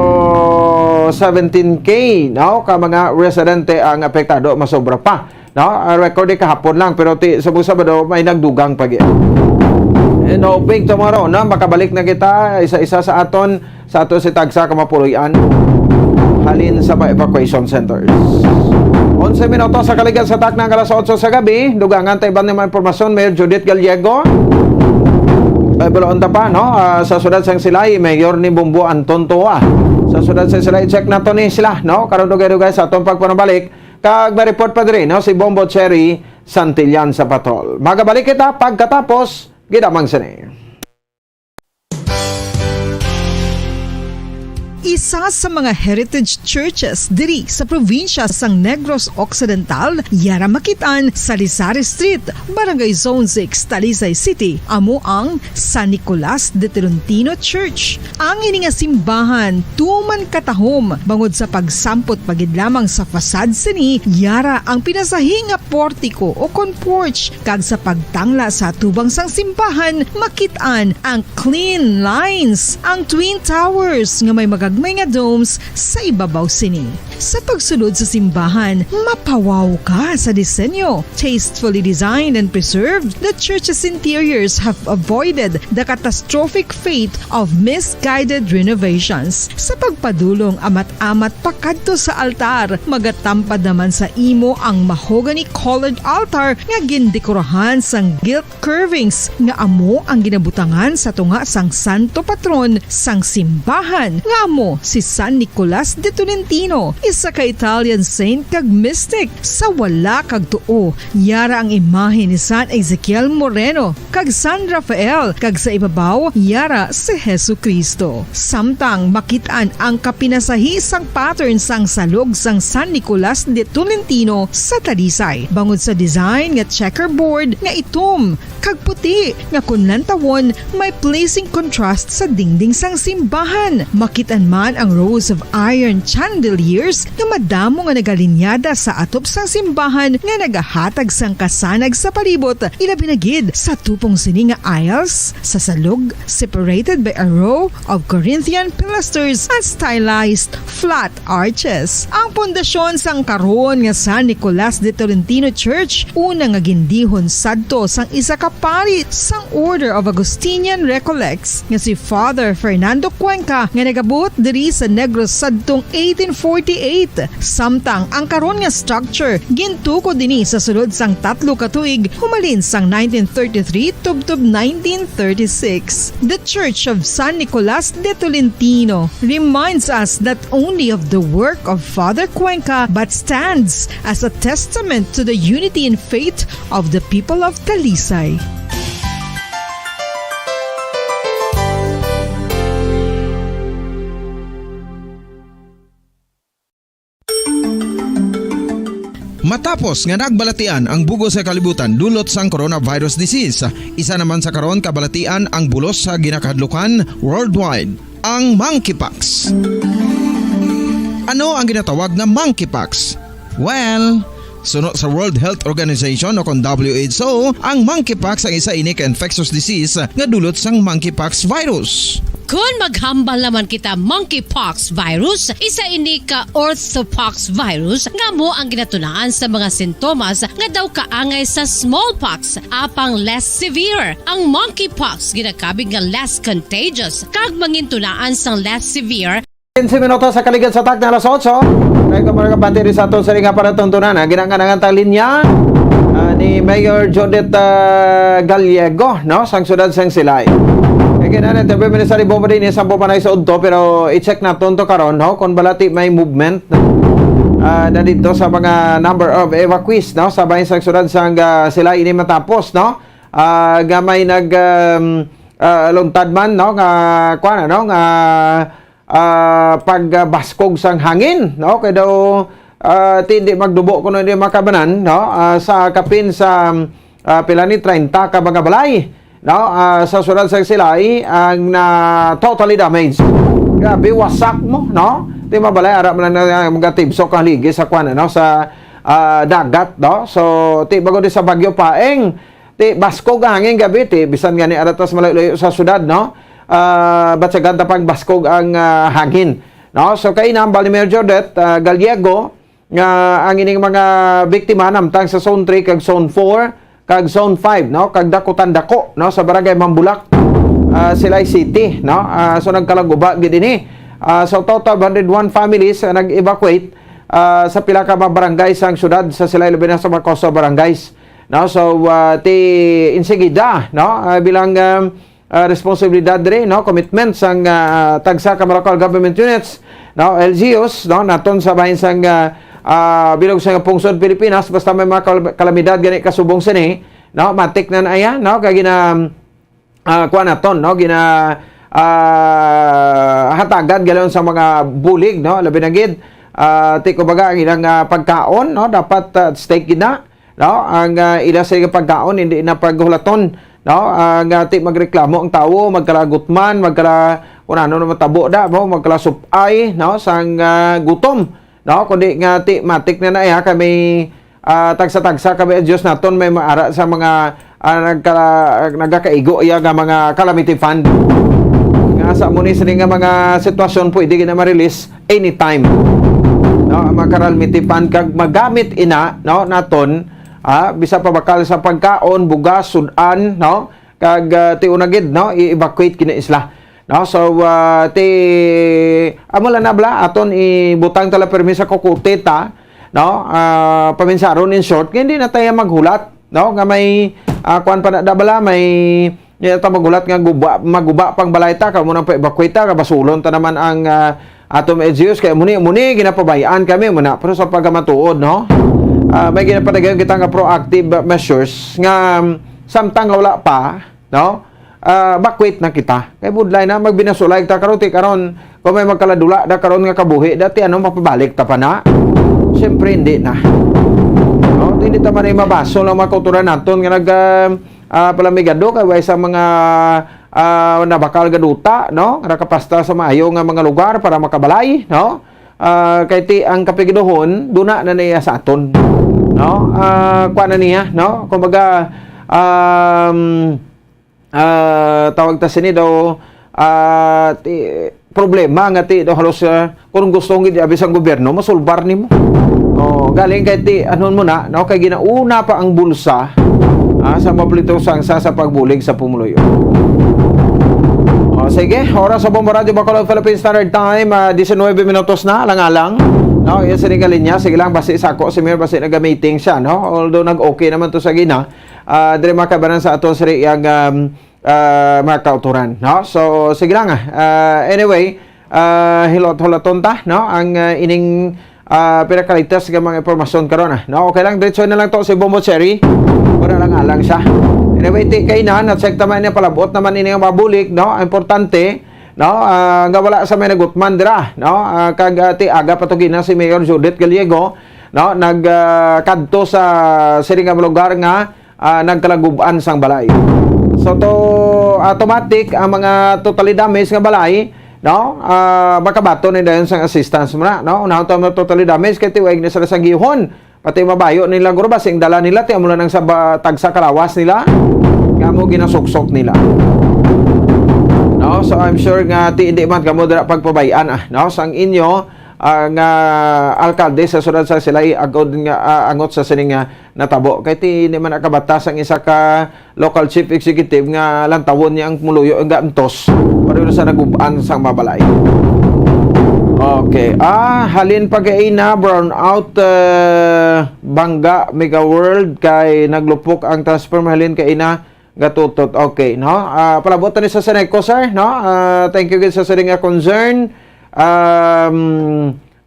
seventeen K, no, ka mga residente ang apektado, masobra pa, no? Ah, record ni kahapon lang, pero ti, subong Sabado, may nagdugang pa gid. And hoping tomorrow, no, makabalik na kita, isa-isa sa aton sa ato si tagsa ka mapuloy-an halin sa mga evacuation centers. Onse minutos sa kaligan sa takna nga alas otso sa gabi, dugangan ta iban nga mga impormasyon, Mayor Judith Gallego. Ay, bulaon ta pa, no? Ah, sa siyudad sang Silay, Mayor ni Bombo Anton Tua. Sa siyudad sang Silay, check nato ni sila, no? Karon dugay-dugay sa atong pagpanabalik. Kag may report pa diri, no? Si Bombo Cherry Santillan sa Patol. Magabalik kita pagkatapos, gidamang sini. Isa sa mga heritage churches diri sa probinsya sang Negros Occidental, yara makit-an sa Lisari Street, Barangay Zone six, Talisay City, amo ang San Nicolas de Tolentino Church. Ang ini nga simbahan tuman katahom bangod sa pagsampot pa gid lamang sa facade sini, yara ang pinasahi nga portiko o kon porch, kag sa pagtangla sa atubang sang simbahan, makit-an ang clean lines, ang twin towers nga may magagmay nga domes sa ibabaw sini. Sa pagsulod sa simbahan, mapawaw ka sa disenyo. Tastefully designed and preserved, the church's interiors have avoided the catastrophic fate of misguided renovations. Sa pagpadulong amat-amat pakadto sa altar, magatampad naman sa imo ang mahogany-colored altar nga gindekorahan sang gilt curvings nga amo ang ginabutangan sa tunga sang santo patron sang simbahan, nga amo si San Nicolas de Tolentino, isa ka Italian saint kag mystic. Sa wala kag tuo, yara ang imahe ni San Ezekiel Moreno kag San Rafael, kag sa ibabaw, yara si Jesu-Cristo. Samtang makit-an ang kapinasahi sang pattern sang salog sang San Nicolas de Tolentino sa Talisay, bangod sa design nga checkerboard nga itom kag puti nga kon lantawon may pleasing contrast sa dingding sang simbahan. Makit-an man ang rows of iron chandeliers nga madamo nga nagalinyada sa atop sang simbahan nga nagahatag sang kasanag sa palibot, ilabi na gid sa tupong sini nga aisles sa salog, separated by a row of Corinthian pilasters and stylized flat arches. Ang pundasyon sang karon nga San Nicolas de Tolentino Church, una nga gindihon sadto sang isa ka pari sang Order of Augustinian Recollects nga si Father Fernando Cuenca, nga nagabot diri sa Negros sadtong eighteen forty-eight. Samtang ang karon nga structure gintukod dinhi sa sulod sang tatlo ka tuig, humalin sang nineteen thirty-three tubtob nineteen thirty-six. The Church of San Nicolas de Tolentino reminds us not only of the work of Father Cuenca but stands as a testament to the unity in faith of the people of Talisay. Matapos nga nagbalatian ang bug-os nga kalibutan dulot sang coronavirus disease, isa naman sa karon kabalatian ang bulos sa ginakahadlukan worldwide, ang monkeypox. Ano ang ginatawag nga monkeypox? Well, suno sa World Health Organization o kon W H O, ang monkeypox ang isa ini ka infectious disease nga dulot sang monkeypox virus. Kon maghambal naman kita monkeypox virus, isa ini ka orthopox virus nga amo ang ginatunaan sa mga sintomas nga daw kaangay sa smallpox, apang less severe. Ang monkeypox ginakabig nga less contagious kag mangintunaan sang less severe. Quince minutos sa kaligad sa takna alas otso. Kay ka mga kabante rin sa aton sa nga palatuntunan, ang ginanganangan tang linya, ah, ni Mayor Judith, ah, Gallego, no, sang siyudad sang Silay. Kay kinahanglan, tabi, Minister, ibo mo din, isang po panay sa udto, pero i-check naton to karon, no, kung balati may movement, no, ah, na dito sa mga number of evacuees, no, sa bahin sang siyudad sang, ah, Silay ini matapos, no, ah, nga may nag, um, ah, luntad man, no, nga, kuwan, ano, nga, ah, pagbaskog sang hangin, no? Kay daw, ah, ti hindi magdubo kuno hindi makabanan, no? Ah, sa kapin sa, ah, pila ni treinta ka mga balay, no? Ah, sa siyudad sa Silay ang na totally damaged. Grabe, wasak mo, no? Ti mabalay, ara man na mga tibsok ang ligi sa kwan, no? Sa, ah, dagat, no? So, ti bago di sa Bagyo Paeng, ti baskog ang hangin gabi, ti bisan gani ara tas malayo-layo sa syudad, no? Ah, batyagan ta pang baskog ang, ah, hangin, no? So, kay nambal ni Mayor Judith, ah, Gallego, nga ang ining mga biktima namtang sa Zone three kag Zone four kag Zone five, no? Kag Dakutan Dako, no? Sa Barangay Mambulak, ah, Silay City, no? Ah, so, nagkalaguba gid ini. Ah, so, total of one hundred one families ang nag-evacuate, ah, sa pila ka mga barangay sang syudad sa Silay, labi na sa mga coastal barangays. No? So, ah, ti insigida, no? Ah, bilang, um, ah, responsibilidad diri, no, commitment sang, ah, tagsa ka mga local government units, no, L G Us, no, naton sa bahin sang, ah, ah, bilog sa pungsod Pilipinas, basta may mga kal-, kalamidad gani kasubong sini, no, matik na na iya, no, kay gina-, ah, kuha naton, no, gina-, ah, hatagan galon sa mga bulig, no, labi na gid, ah, ti kumbaga ang ilang, ah, pagkaon, no, dapat, ah, stake gid na, no, ang, ah, ila sa ilang pagkaon, hindi na paghulaton, no, ang, ah, ti magreklamo ang tawo, magkalagutman, magkala, kung ano na matabo da, mo, magkalasupay, no, sang, ah, gutom, no, kundi nga ti matik na na iya kay may, ah, tagsa-tagsa kami ang Diyos naton may maara sa mga, ah, nagka-, nagakaigo iya nga mga calamity fund. Nga sa mo ni sini nga mga sitwasyon pwede gina ma-release anytime. No, ang mga calamity fund kag magamit ina, no, naton, ah, bisa pa bakal sa pagkaon, bugas, sudan, no, kag, ah, ti una gid, no, i-evacuate kini isla. No, so, ah, ti, amo lang na bala, aton ibutang tala permi sa kukuti ta, no, ah, paminsaron in short, nga hindi na tayo maghulat, no, nga may, ah, kuwan pa na da bala, may, hindi na ta maghulat nga guba, maguba pang balay ta, kamo nang pa-evacuate ta, kabasulon ta naman ang, ah, ato mga L G Us, kay muni, muni, ginapabayaan kami, muna, pero sa pagkamatuod, no, ah, may ginapadagayon kita nga proactive measures nga, um, samtang nga wala pa, no? Ah, bakwit na kita. Kay budlay na, magbinasulay ta karon, ti karon, kung may magkaladula da karon nga kabuhi, dati ano, mapabalik ta pa na? Siyempre, hindi na. No? Hindi ta man ay mabaso lang mga kauturan naton nga nag, ah, ah, palamigado kay way sa mga, ah, nabakal gaduta, no? Nakapasta sa maayo nga mga lugar para makabalay, no? Ah, kay ti ang kapigiduhon, duna na niya sa aton. No? Ah, kuha na niya, no? Kumbaga, um, ah, tawag ta sini daw, ah, ti, problema nga ti daw halos, ah, kung gusto nga abi sang gobyerno, masulbar nimo. Oh, galing kay ti, anon mo na, no? Kay ginauna pa ang bulsa, ah, sa maplito sang sa, sa pagbulig sa pumuluyo. Oh, sige, oras sa Bombo Radio Bacolod Philippine Standard Time, ah, diecinuebe minutos na, alang-alang. No, iya sini nga linya, sige lang, basi sa ako, si Mayor, basi naga-meeting siya, no? Although nag-okay naman to sa gina, ah, diri makabanan sa ato sa iyang, um, ah, mga kauturan, no? So, sige lang, ah. Ah, anyway, ah, hilot-hulaton ta, no? Ang, ah, ining, ah, pinakalitas nga mga impormasyon karon, ah, no? Okay lang, diretso na lang to si Bombo Cherry. Wala lang alang siya. Anyway, ti kay na, na-check naman niya, palabot naman ini nga mabulig, no? Ang importante, no? Ah, nga wala sa may nagutman dira, no? Ah, kag, ah, ti aga pa to gina si Mayor Judith Gallego, no? Nag, ah, kadto sa sini nga lugar nga ah, nagkalagub-an sang balay. So, to, automatic ang mga totally damaged nga balay, no? Ah, makabaton ni dayon sang assistance mo na, no? Unahon to mga totally damaged kay tiwaig na sila sang gihon. Pati mabayo nila guro basing dala nila ti amo lang sa ba-, tagsa kalawas nila nga mo ginasuksok nila. No? So, I'm sure nga ti hindi man kamo dira pagpabayaan, ah, no? Sang inyo, ah, nga alkalde sa siyudad sa silay agod nga, ah, angot sa sining, ah, natabo. Kay ti, hindi man nakabatas ang isa ka local chief executive nga lantawon niya ang pumuluyo nga antos. Pareho na sa nagub-an sang mabalay. Okay. Ah, halin pa kay na brown out, ah, bangga Mega World kay naglupok ang transformer halin kay na gatutot. Okay, no? Ah, palabot ni sa Seneco, sir, no? Ah, thank you gid sa sining nga concern. Um,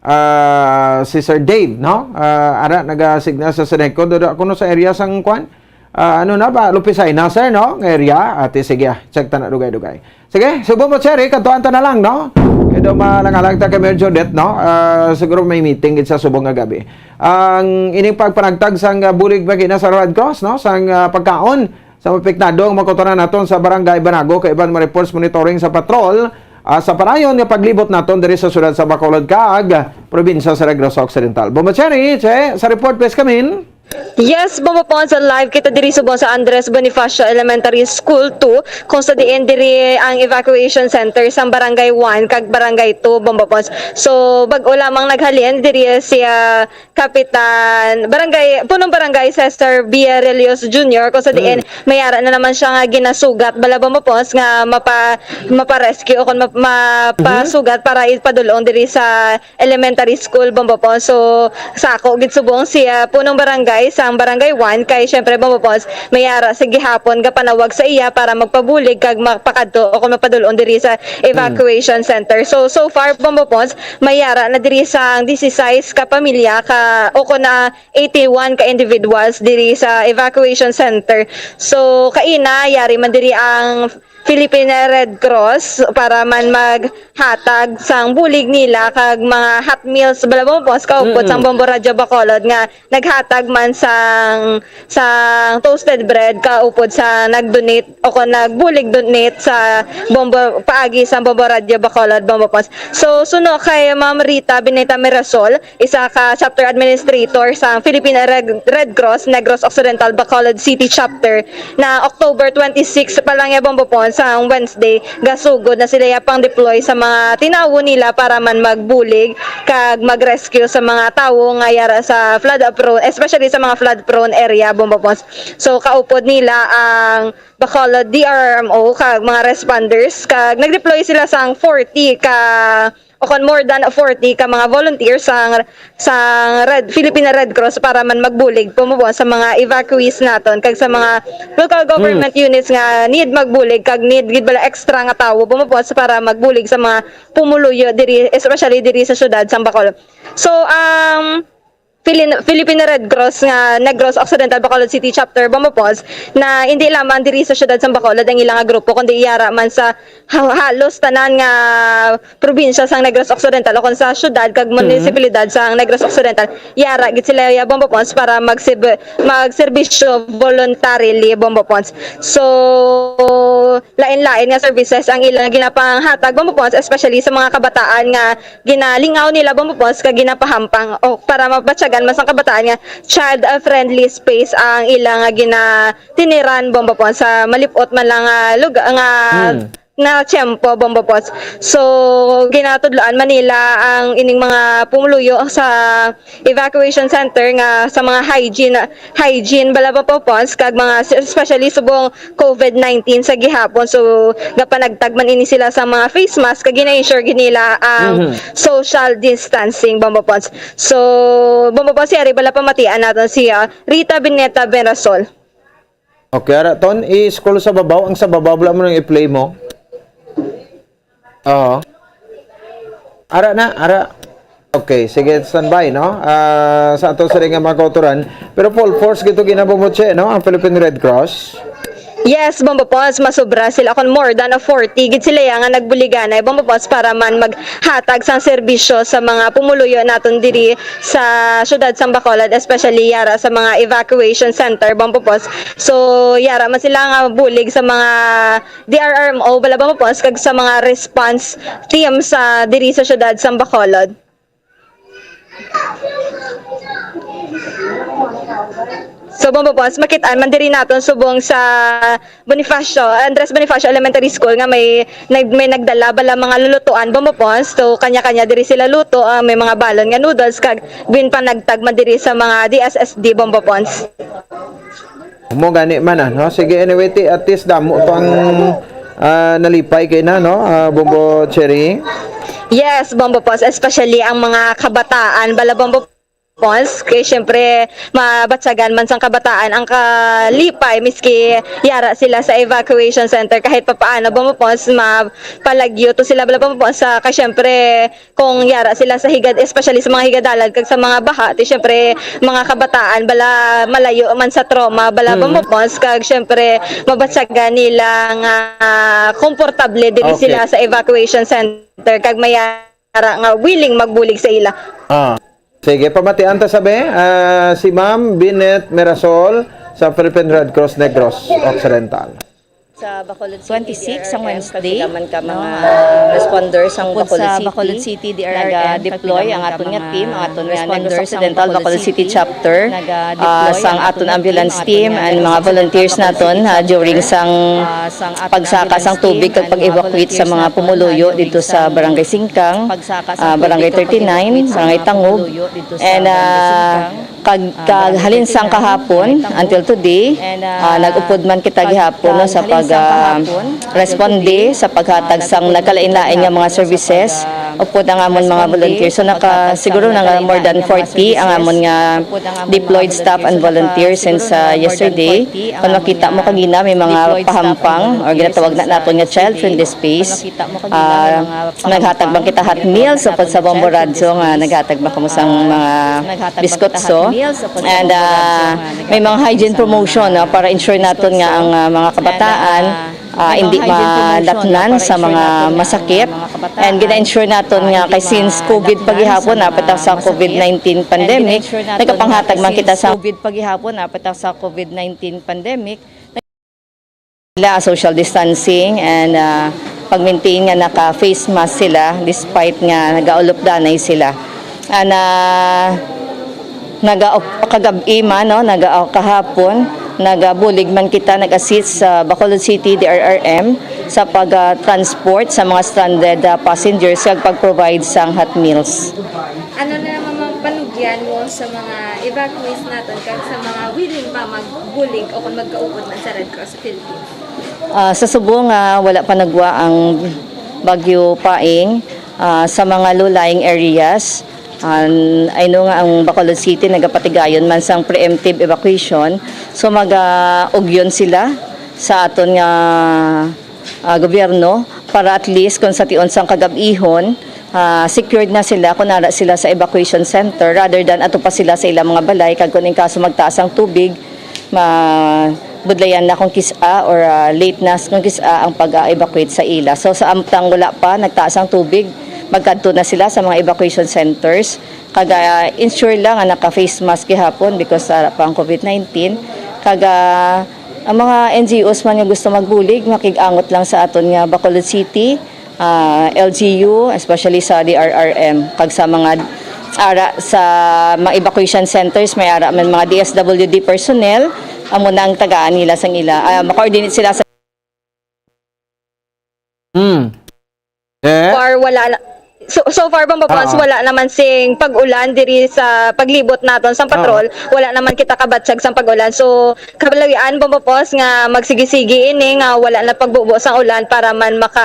ah, si Sir Dave, no? Ah, ara, naga-signal sa Seneco. Dodo ako no sa area sang kwan. Ah, ano na ba? Lupisay na, sir, no? Nga area. Ate, sige, ah. Check ta na, dugay-dugay. Sige, Subo mo, sir, eh. Kantuan ta na lang, no? Kaya daw malangalang ta kay Mayor Judith, no? Ah, siguro may meeting gid sa subong nga gabi. Ang ining pagpanagtag sang, ah, bulig makina sa Red Cross, no? Sang, ah, pagkaon sa mapektado ang mga kauturan naton sa Barangay Banago kay iban mga reports monitoring sa patrol, ah, sa panayon nga paglibot naton diri sa siyudad sa Bacolod kag probinsya sa Negros Occidental. Bombo Cherry, Che, sa report, please come in. Yes, Bombo Pons, live kita diri subong sa Andres Bonifacio Elementary School two, kung sa diin diri ang evacuation center sa Barangay one kag Barangay two, Bombo Pons. So, bag-o lamang naghalin diri si, ah, Kapitan Barangay, Punong Barangay Cesar Villarelios Junior, kung sa diin may ara na naman siya nga ginasugat, bala, Bombo Pons, nga mapa-, mapa-rescue o kung map-, mapasugat para ipadulong diri sa elementary school, Bombo Pons. So, sa ako gid subong si, ah, Punong Barangay sang Barangay one, kay syempre, Bombo Pons, may ara sa gihapon nga panawag sa iya para magpabulig kag magpakadto o kung mapadulon diri sa evacuation center. So, so far, Bombo Pons, may ara na diri sang disisais ka pamilya ka, o kung na eighty-one ka individuals diri sa evacuation center. So, kaina, yari man diri ang Philippine Red Cross para man maghatag sang bulig nila kag mga hot meals, bala, Bombo Pons, kaupod sang Bombo Radyo Bacolod nga naghatag man sang, sang toasted bread kaupod sa nag-donate o kon nagbulig donate sa Bombo, paagi sa Bombo Radyo Bacolod, Bombo Pons. So, suno kay Ma'am Rita Bineta Mirasol, isa ka chapter administrator sang Philippine Red, Red Cross Negros Occidental Bacolod City Chapter, na October twenty-six pa lang ya, Bombo Pons, sa Wednesday, gasugod na sila ya pang deploy sa mga tinawo nila para man magbulig kag mag-rescue sa mga tawo nga yara sa flood prone, especially sa mga flood prone area, Bombo Pons. So, kaupod nila ang Bacolod D R R M O kag mga responders, kag nag-deploy sila sang forty ka o kon more than forty ka mga volunteers sang, sang Red, Philippine Red Cross para man magbulig, Bombo Pons, sa mga evacuees naton kag sa mga local government units nga need magbulig kag need gid bala extra nga tawo, Bombo Pons, para magbulig sa mga pumuluyo diri, especially diri sa siyudad sang Bacolod. So, ang Philin-, Philippine Red Cross nga Negros Occidental Bacolod City Chapter, Bombo Pons, na indi lamang diri sa siyudad sang Bacolod ang ila nga grupo, kundi yara man sa ha-, halos tanan nga probinsya sang Negros Occidental o kon sa siyudad kag munisipalidad sang Negros Occidental. Yara gid sila ya, Bombo Pons, para magsib-, magserbisyo voluntarily, Bombo Pons. So, lain-lain nga services ang ila nga ginapanghatag, Bombo Pons, especially sa mga kabataan nga ginalingaw nila, Bombo Pons, kag ginapahampang o para mabatyagan man sang kabataan nga child-friendly space ang ila nga ginatiniran, Bombo Pons, sa malip-ot man lang nga lugar nga na tiyempo, Bombo Pons. So, ginatudloan man nila ang ining mga pumuluyo sa evacuation center nga sa mga hygiene, hygiene bala, Bombo Pons, kag mga, especially subong COVID nineteen sa gihapon. So, gapanagtag man ini sila sa mga face mask, kag gina-ensure gid nila ang social distancing, Bombo Pons. So, Bombo Pons, yari bala pamatian naton si, ah, Rita Bineta Benrasol. Okay, ara, Ton, i-scroll sa babaw. Ang sa babaw, wala mo nang i-play mo. Oo. Ara na, ara. Okay, sige, standby, no? Ah, sa ato sa nga mga kauturan. Pero full force gito ginabumutse, no? Ang Philippine Red Cross. Yes, Bombo Pons, masobra sila, kon more than a forty gid sila ya nga nagbuliganay, Bombo Pons, para man maghatag sang serbisyo sa mga pumuluyo naton diri sa siyudad sang Bacolod, especially yara sa mga evacuation center, Bombo Pons. So, yara man sila nga bulig sa mga D R R M O, bala, Bombo Pons, kag sa mga response team sa diri sa siyudad sang Bacolod. So, Bombo Pons, makit-an man diri naton subong sa Bonifacio, Andres Bonifacio Elementary School nga may nag-, may nagdala bala mga lulutuan, Bombo Pons. So, kanya-kanya diri sila luto, ah, may mga balon nga noodles kag ginpanagtag man diri sa mga D S S D, Bombo Pons. Mo gani man, ah, no? Sige, anyway, ti, at least damo to ang, ah, nalipay kay na, no? Ah, Bombo Cherry. Yes, Bombo Pons, especially ang mga kabataan, bala, Bombo Pons, kay syempre mabatyagan man sang kabataan ang kalipay miski yara sila sa evacuation center, kahit papaano, Bombo Pons, mapalagyo to sila, bala, Bombo Pons, sa, kay syempre kung yara sila sa higad, especially sa mga higadalad kag sa mga baha, ti syempre mga kabataan bala malayo man sa trauma, bala, Bombo Pons, kag syempre mabatyagan nila nga komportable diri sila sa evacuation center kag may yara nga willing magbulig sa ila. Ah. Sige, pamatian ta sabi, ah, si Ma'am Binet Mirasol sa Philippine Red Cross Negros Occidental. Sa Bacolod City, twenty-six, ang D R R M, Wednesday, kag pila man ka mga responders ang Bacolod City, D R R M, nag-deploy ang aton nga team, ang aton nga Negros Occidental Bacolod City Chapter, ah, sang aton ambulance team and mga volunteers naton, ah, during sang pagsaka sang tubig kag pag-evacuate sa mga pumuluyo didto sa Barangay Singkang, ah, Barangay thirty-nine, Barangay Tangub, and, ah, kag, kag halin sang kahapon until today, ah, nag-upod man kita gihapon, no, sa pag, ah, responde sa paghatag sang nagkalain-lain nga mga services upod ang amon mga volunteers. So, naka, siguro na nga more than forty ang amon nga deployed staff and volunteers since, ah, yesterday. Kung makita mo kagina, may mga pahampang or ginatawag na naton nga child-friendly space. Ah, naghatag man kita hot meals upod sa Bombo Radyo nga naghatag man kamo sang mga biskotso. And, ah, may mga hygiene promotion, no, para ensure naton nga ang, ah, mga kabataan, ah, hindi malatnan sa mga masakit. And gina-ensure naton nga kay since COVID pa gihapon, ah, apit sa COVID nineteen pandemic, nagapanghatag man kita sa COVID pa gihapon, apit sa COVID nineteen pandemic, nila social distancing and, ah, pag-maintain nga naka-face mask sila despite nga nagaulupdanay sila. Ana, naga-, kagab-i man, no, naga-, kahapon, nagabulig man kita, nag-assist sa Bacolod City D R R M sa pag-, ah, transport sa mga stranded, ah, passengers kag pag-provide sang hot meals. Ano na naman ang panugyan mo sa mga evacuees naton kag sa mga willing pa magbulig o kung magkaupod man sa Red Cross Philippines? Ah, sa subong nga wala pa nagwa ang Bagyo Paeng, ah, sa mga low-lying areas, ah, I know nga ang Bacolod City nagapatigayon man sang preemptive evacuation. So, mag-, ah, ugyon sila sa aton nga, ah, gobyerno para at least kung sa tion sang kagab-ihon, ah, secured na sila kung ara sila sa evacuation center rather than ato pa sila sa ilang mga balay kag kung in kaso magtaas ang tubig, ma-, budlayan na kung kis-a or, ah, late na kung kis-a ang pag-evacuate sa ila. So, sa amtang wala pa nagtaas ang tubig, magkadto na sila sa mga evacuation centers. Kag, ah, ensure lang nga naka-face mask gihapon because ara pa ang COVID nineteen. Kag, ah, ang mga N G Os man nga gusto magbulig, makig-angot lang sa aton nga Bacolod City, ah, L G U, especially sa D R R M, kag sa mga ara sa mga evacuation centers, may ara man mga D S W D personnel, amo na ang tagaan nila sang ila. Ah, ma-coordinate sila sa Mm. Eh? Far, wala na. So, so far, Bombo Pons, Oo. wala naman sing pag-ulan diri sa paglibot naton sang Oo. patrol. Wala naman kita kabatyag sang pag-ulan. So, kaluy-an, Bombo Pons, nga magsigi-sigi ini nga wala na pagbubo sang ulan para man maka,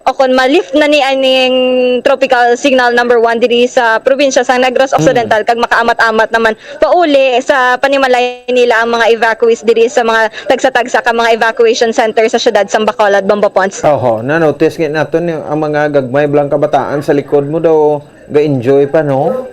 o kon ma-lift na ni aning tropical signal number one diri sa probinsya sang Negros Mm. Occidental kag makaamat-amat naman pauli sa panimalay nila ang mga evacuees diri sa mga tagsa-tagsa ka mga evacuation center sa siyudad sang Bacolod, Bombo Pons. Oho, na-notice nga naton ni ang mga gagmay blang kabataan sa likod mo daw ga-enjoy pa, no?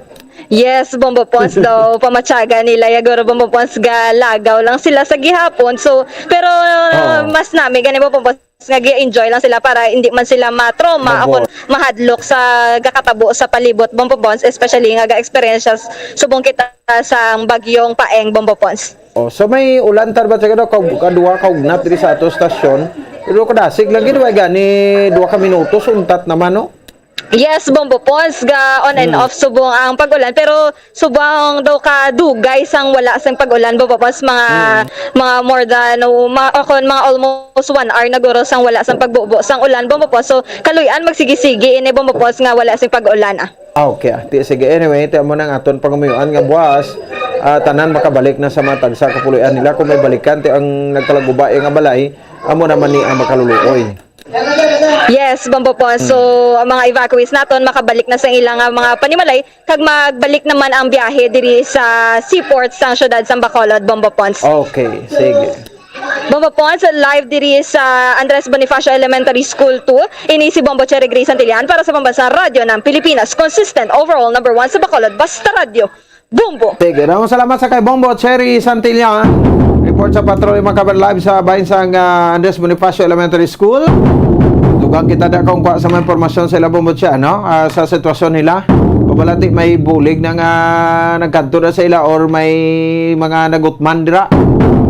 Yes, Bombo Pons daw, pamatyaga nila, ya guro, Bombo Pons, ga lagaw lang sila sa gihapon. So, pero, uh, Oo. mas nami gani, Bombo Pons, nga gi-enjoy lang sila para hindi man sila ma-trauma Bombo. o kon mahadlok sa gakatabo sa palibot, Bombo Pons, especially nga ga-experience siya s-, subong kita sang bagyong Paeng, Bombo Pons. Oh, so may ulan tar ba sa kado, ka, kaduha ka ugnat diri sa ato stasyon? Pero kadasig lang gid, wa gani duha ka minutos, untat naman, no? Yes, Bombo Pons, ga on and Hmm. off subong ang pag-ulan, pero subong daw ka dugay sang wala sang pag-ulan, Bombo Pons, mga, Hmm. mga more than, o, ma-, o kon mga almost one hour na guro sang wala sang pagbubo sang ulan, Bombo Pons. So, kaluy-an magsigi-sigi ini, Bombo Pons, nga wala sang pag-ulan, ah. Ah, okay, ah. Ti, sige, anyway, ti amo nang aton pangamuyoan nga buwas, ah, tanan makabalik na sa mga tagsa ka puloy-an nila. Kung may balikan, ti ang nagkalaguba nga balay, amo naman ni ang makaluluoy. Yes, Bombo Pons. So, Mm. ang mga evacuees naton makabalik na sa ilang, ah, mga panimalay, kag magbalik naman ang biyahe diri sa seaport sang siyudad sang Bacolod, Bombo Pons. Okay, sige. Bombo Pons, live diri sa Andres Bonifacio Elementary School two. Ini si Bombo Cherry Gray Santillan para sa Pambansang Radyo ng Pilipinas. Consistent, overall, number one sa Bacolod. Basta Radyo. Bombo! Sige, daghang salamat sa kay Bombo Cherry Santillan. Report sa patrol, mga kabar, live sa bahin sang, ah, Andres Bonifacio Elementary School. Dugang kita da kung kwa sa mga impormasyon sa ila, Bombo Cherry, no? Ah, sa sitwasyon nila. Pabalati may bulig na nga nagkadto na sa ila or may mga nagutman dira.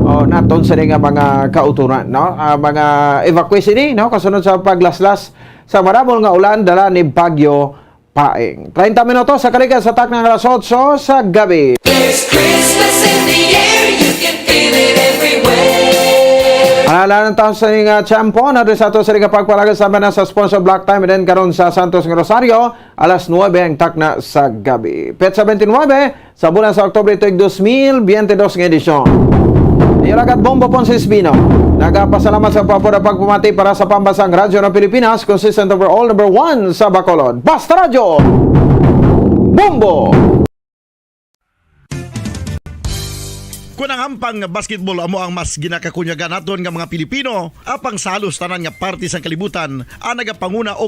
O, naton sa nga mga kauturan, no? Ah, mga evacuees ini, no? Kasunod sa paglaslas sa marabol nga ulan, dala ni Bagyo Paeng. Treinta minutos sa kaligad sa takna nga alas otso sa gabi. It's Christmas in the air, you can feel it everywhere. Alala na taon sa nga tiyempo, na sa ato sa nga pagpalagad sa bana sa sponsor Black Time, and then karon sa Santos nga Rosario, alas nuebe ang takna sa gabi. Petsa twenty-nine sa bulan sa Oktubre tuig dos mil biyente dos nga edisyon. Iyo lang at Bombo Ponce Espino. Nagapasalamat sa pagpapamati para sa Pambansang Radyo ng Pilipinas, consistent overall number one sa Bacolod. Basta Radyo! Bombo! Kung ang hampang nga basketball amo ang mas ginakakunyagan naton nga mga Pilipino, apang sa halos tanan nga parte sang kalibutan, ang nagapanguna